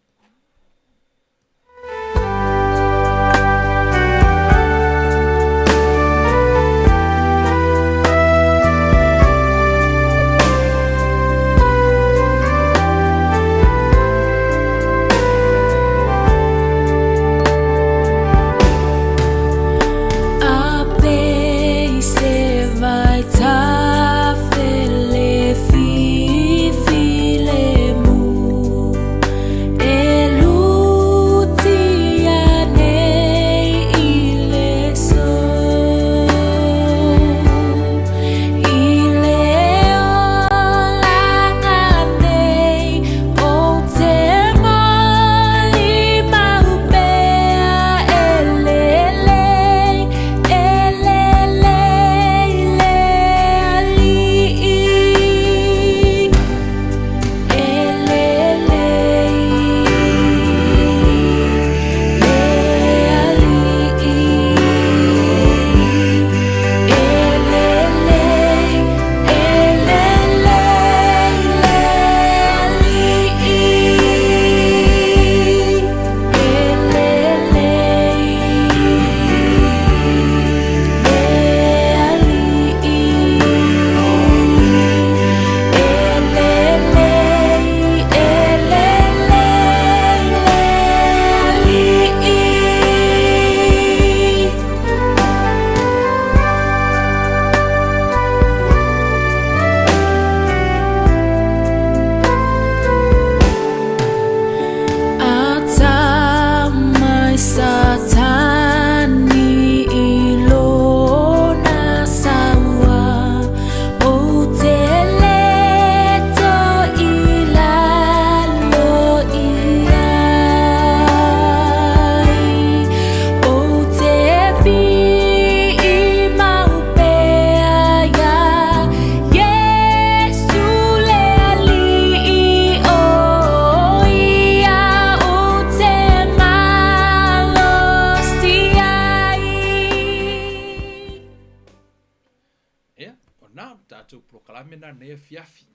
lena i lenei afiafi.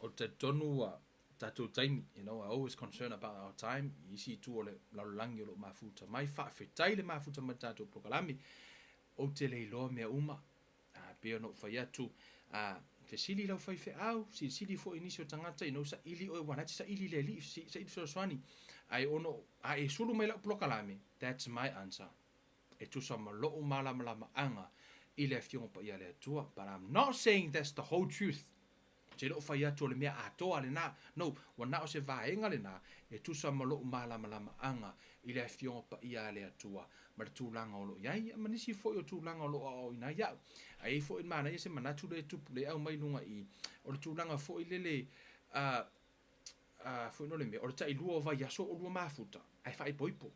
Ou te talitonu ua tatou taimi, you know, I always concern about our time, i isi itu o le lalolagi o lo o mafuta mai. Faafetai le mafuta mai i le tatou polokalame. Ou te le iloa mea uma, a, pei ona ou fai atu, a, fesili i lau faifeau, silisili foi i nisi o tagata, you know, saili oe, aua o la e te saili i le Alii, saili fesoasoani. Ae ono a e sulu mai lau polokalame, that's my answer. E tusa ma lou malamalamaaga i le Afioga Paia a le Atua. But I'm not saying that's the whole truth. Ou te le o fai atu o le mea atoa lena. No, ua na o se vaega lena e tusa ma lou malamalamaaga i le Afioga Paia a le Atua ma le tulaga o lo o i ai, ma nisi foi o tulaga o lo o aoaoina ai au. Ae i ai foi manaia se manatu lea e tupu, lea e aumai i luga i i, o le tulaga foi lele, a, a, foi no le mea, o le tailua o vaiaso o lua mafuta, ae faaipoipo.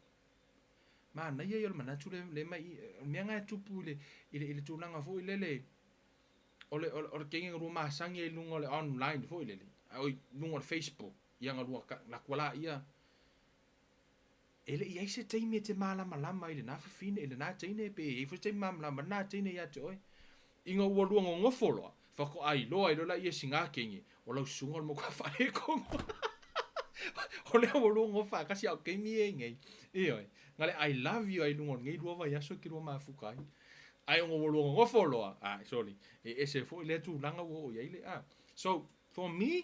Manaia ia o le manatu lea, lea mai i, o le mea lena e tupu i le, i le, i le tulaga foi lele, o le, o le, o le kenge lua masagi ai i luga o le online foi lele, oi, luga o le Facebook, ia ga lua, laku ala ia, e le i ai se taimi e te malamalama i lena fafine, i lena teine, pe i ai foi se taimi malamalama lena teine ia te oe. Ina ua lua nonofo loa, faatoa iloa ai loa laia e sina kenge, o lau susuga o le matua faaletonu. O lea ua lua nonofo faatasi a o taimi e nei. Ioe, na le I love you ai i luga o lenei lua vaiaso e te lua mafuta ai. Ae ona ua lua nonofo loa, ah, sorry, e ese foi lea tulaga ua oo i ai le, ah. So, for me,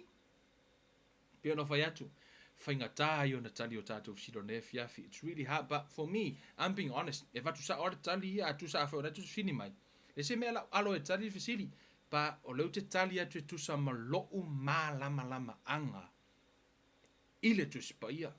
pei ona fai atu, faigata ai ona tali o tatou fesili o lenei afiafi. It's really hard, but for me, I'm being honest, e avatu sao lava le tali ia, a tusa afai o la e tusufini mai, le se mea lau alo e tali le fesili, but o lea ou te tali atu e tusa ma lou malamalamaaga i le Tusi Paia.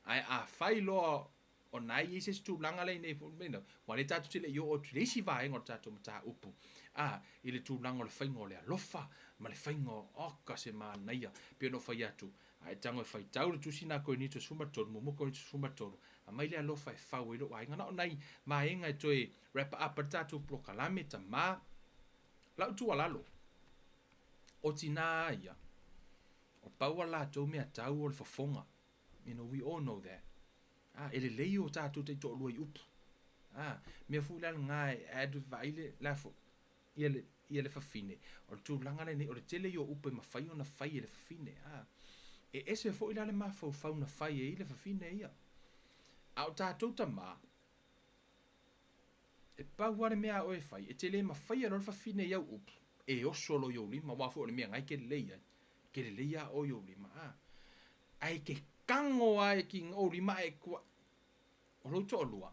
Ae afai loa o na e i ai se isi tulaga lea i nei foi, you know, aua lea tatou te le i oo atu i le isi vaega o le tatou mataupu, a, i le tulaga o le faiga o le alofa ma le faiga o, oka se manaia, pei ona ou fai atu, a e tago e faitau le tusi na Korinito 13, muamua Korinito 13, aumai le alofa e fau ai lou aiga. Na o nai vaega e toe wrap up ai le tatou polokalame, tama, lau tuualalo, o tinā ia, o pau a latou mea tau o le fofoga, You know, we all know that. Ah, e lelei o tatou taitoalua i upu. Ah, mea foi la lena e add vaai le, la fo, ia le, ia le fafine. O le tulaga lenei, o le tele ia o upu e mafai ona fai e le fafine. Ah, e ese foi la le mafaufau na fai ai le fafine ia. A o tatou tama, e pau lava le mea a oe e fai, e te le mafaia loa le fafine i au upu, e oso loa i ou lima, aua foi o le mea na e te lelei ai. Ke lelei a oe i ou lima. Ah, ae ke kago lava e ki ou lima ae kua o lou toalua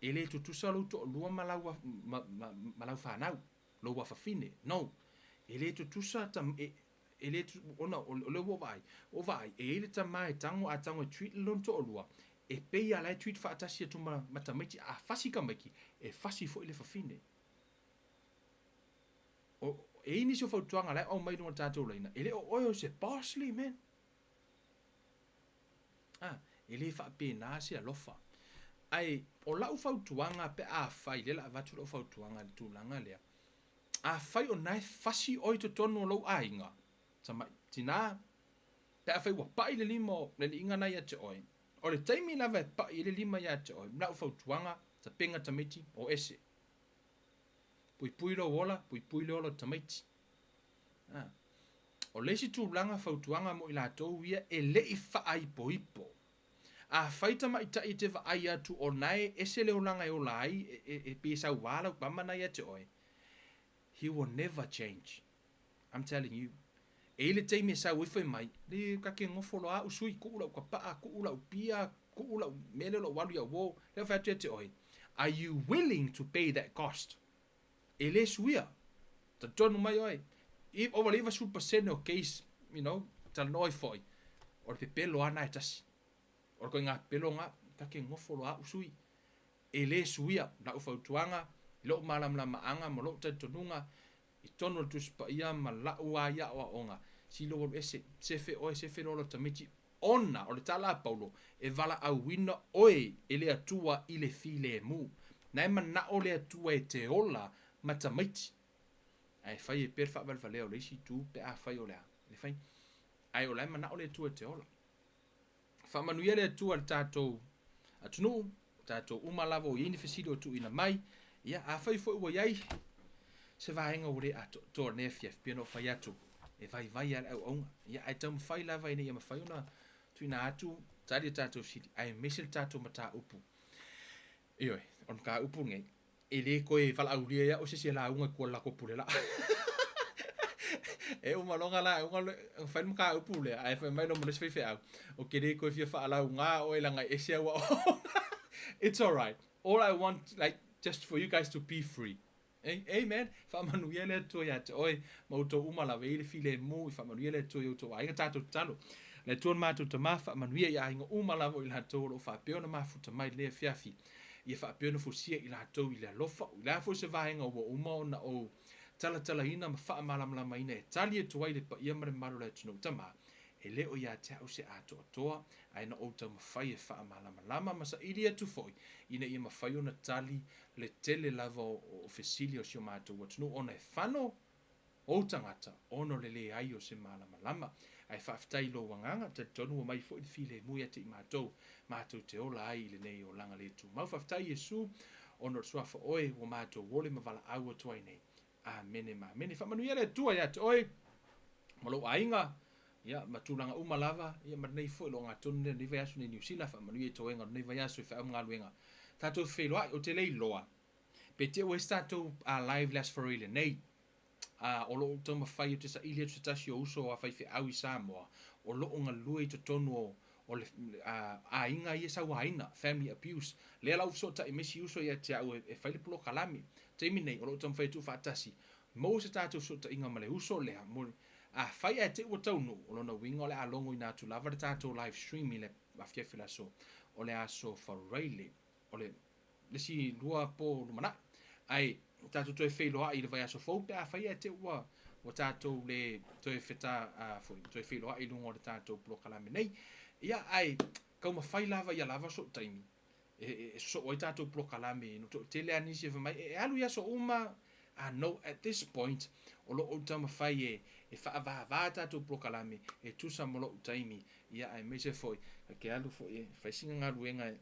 e le tutusa lou toalua ma lau ma, ma, ma lau fanau lou afafine no e le tutusa tam, e, e le ona o lea ua vaai o vaai e i le tama e tago a tago e treat le lona toalua e pei a la e treat faatasi atu ma, ma tamaiti a fasi tamaiti e fasi foi le fafine O, e i ai nisi o fautuaga la e aumai i luga o le tatou laina, e le o oe o se boss li, man. Ah, e le faapena se alofa. Ae, o lau fautuaga pe afai, lea la avatu lau fautuaga i le tulaga lea, afai o na e fasi oe i totonu o lou aiga, tamai, tina, pe afai ua pai le lima o le liiga na ia te oe, o le taimi lava e pai ai le lima ia te oe, lau fautuaga, tapena tamaiti, o ese. Puipui lou ola, puipui le ola o tamaiti. A. O le isi tulaga fautuaga mo i latou ia e le i faaipoipo. Afai tamaitai e te vaai atu o na e ese le olaga e ola ai, e, e, e pei e sauā lau tama na ia te oe, he will never change. I'm telling you. E i ai le taimi e sau ai fai mai, le ka ke nofo loa au sui, kuu lau kapaa, kuu lau pia, kuu lau mea lea o lou alu i au Lea fai atu ia te oe, are you willing to pay that cost? E le suia. Talitonu mai oe. I, over le 90% o case, you know, talanoa ai foi, o le pepelo lava na e tasi. O le koiga pepelo na, ka ke nofo loa au sui. E le suia lau fautuaga i lou malamalamaaga ma lou talitonuga i totonu o le Tusi Paia ma lau lava ia aoaoga, silo alu ese, sefe oe, sefe loa lau tamaiti, ona o le tala a Paulo, e valaauina oe e le Atua i le filemu. Na e manao le Atua e te ola ma tamaiti. Ae fai e pea le faavalevalea o le isi itu pe afai o le a? E le fai. Ae o la e manao le Atua e te ola. Faamanuia le Atua i le tatou atunuu, tatou uma lava o i ai ni fesili o tuuina mai. Ia, afai foi ua i ai se vaega ua le atoatoa i lenei afiafi, pei ona ou fai atu, e vaivai lava le auauga. Ia, ae taumafai lava ina ia mafai ona tuuina atu tali a tatou fesili, aemaise le tatou mataupu. Ioe, o le mataupu lenei, e le toe valaaulia ai au e se isi e lauga i tua o le latou pule laa. E uma loa ona lauga, ona fai le mataupu lea, ae fai mai loa ma le isi faifeau, ou te le toe fia faalauga oe leaga e ese au aoaoga. It's alright. All I want, like, just for you guys to be free. Amen. Faamanuia le Atua ia te oe ma outou uma lava e i ai le filemu. I faamanuia le Atua i outou aiga. Tatou tatalo. Le Atua le matou Tama, faamanuia i aiga uma lava o i latou o lo o faapea ona mafuta mai i lenei afiafi. Ia faapea ona fusia i latou i le alofa. O le a foi se vaega ua uma ona ou talatalaina ma faamalamalamaina e tali atu ai le paia ma le mamalu o le atunuu. Tama, e le o ia te au se atoatoa, ae na ou taumafai e faamalamalama ma saili atu foi ina ia mafai ona tali le tele lava o fesili o si o matou atunuu ona e fano ou tagata ona o le leai o se malamalama. Ae faafetai i lou agaga, talitonu ua mai foi le filemu ia te i matou, matou te ola ai i lenei olaga le tumau. Faafetai Iesu ona o le suafa oe ua matou ole ma valaau atu ai nei. Amene ma amene. Faamanuia le Atua ia te oe ma lou aiga, ia, ma tulaga uma lava, ia, ma lenei foi logatonu lea, lenei vaiaso nei i Niu Sila, faamanuia i toega o lenei vaiaso i feau ma galuega. Tatou feiloai, ou te le iloa pe te i ua i ai se tatou live le Aso Faraile nei. O lo o taumafai ou te saili atu se tasi o uso a faifeau i Samoa o lo o galue i totonu o o le aiga ia sauaina, family abuse. Lea la ua fesootai mai si uso ia te au e fai le polokalame. Taimi nei, o lo o taumafai e tuufaatasi, maua se tatou fesootaiga ma le uso lea, mo le, afai ae te i ua taunuu, o lona uiga o le a logoina atu lava le tatou live stream i le afiafi o le aso, o le aso Faraile, o le isi lua po lumanai. Ae tatou toe feiloai i le vaiaso fou pe afai ae te i ua ua tatou le toe feta a foi toe feiloai i luga o le tatou polokalame nei. Ia ae taumafai lava ia lava sou taimi e, e sosoo ai tatou polokalame no toatele lava nisi e fai mai e alu i aso uma. Ah no, at this point o lo o ou taumafai e e faavavā tatou polokalame e tusa ma lou taimi, ia aemaise foi e te alu foi e fai sina galuega e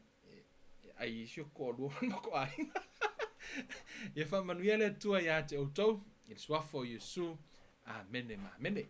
e ai i si ou toalua ma le matou aiga. Ia faamanuia le Atua ia te outou i le suafa o Iesu. Amene ma amene.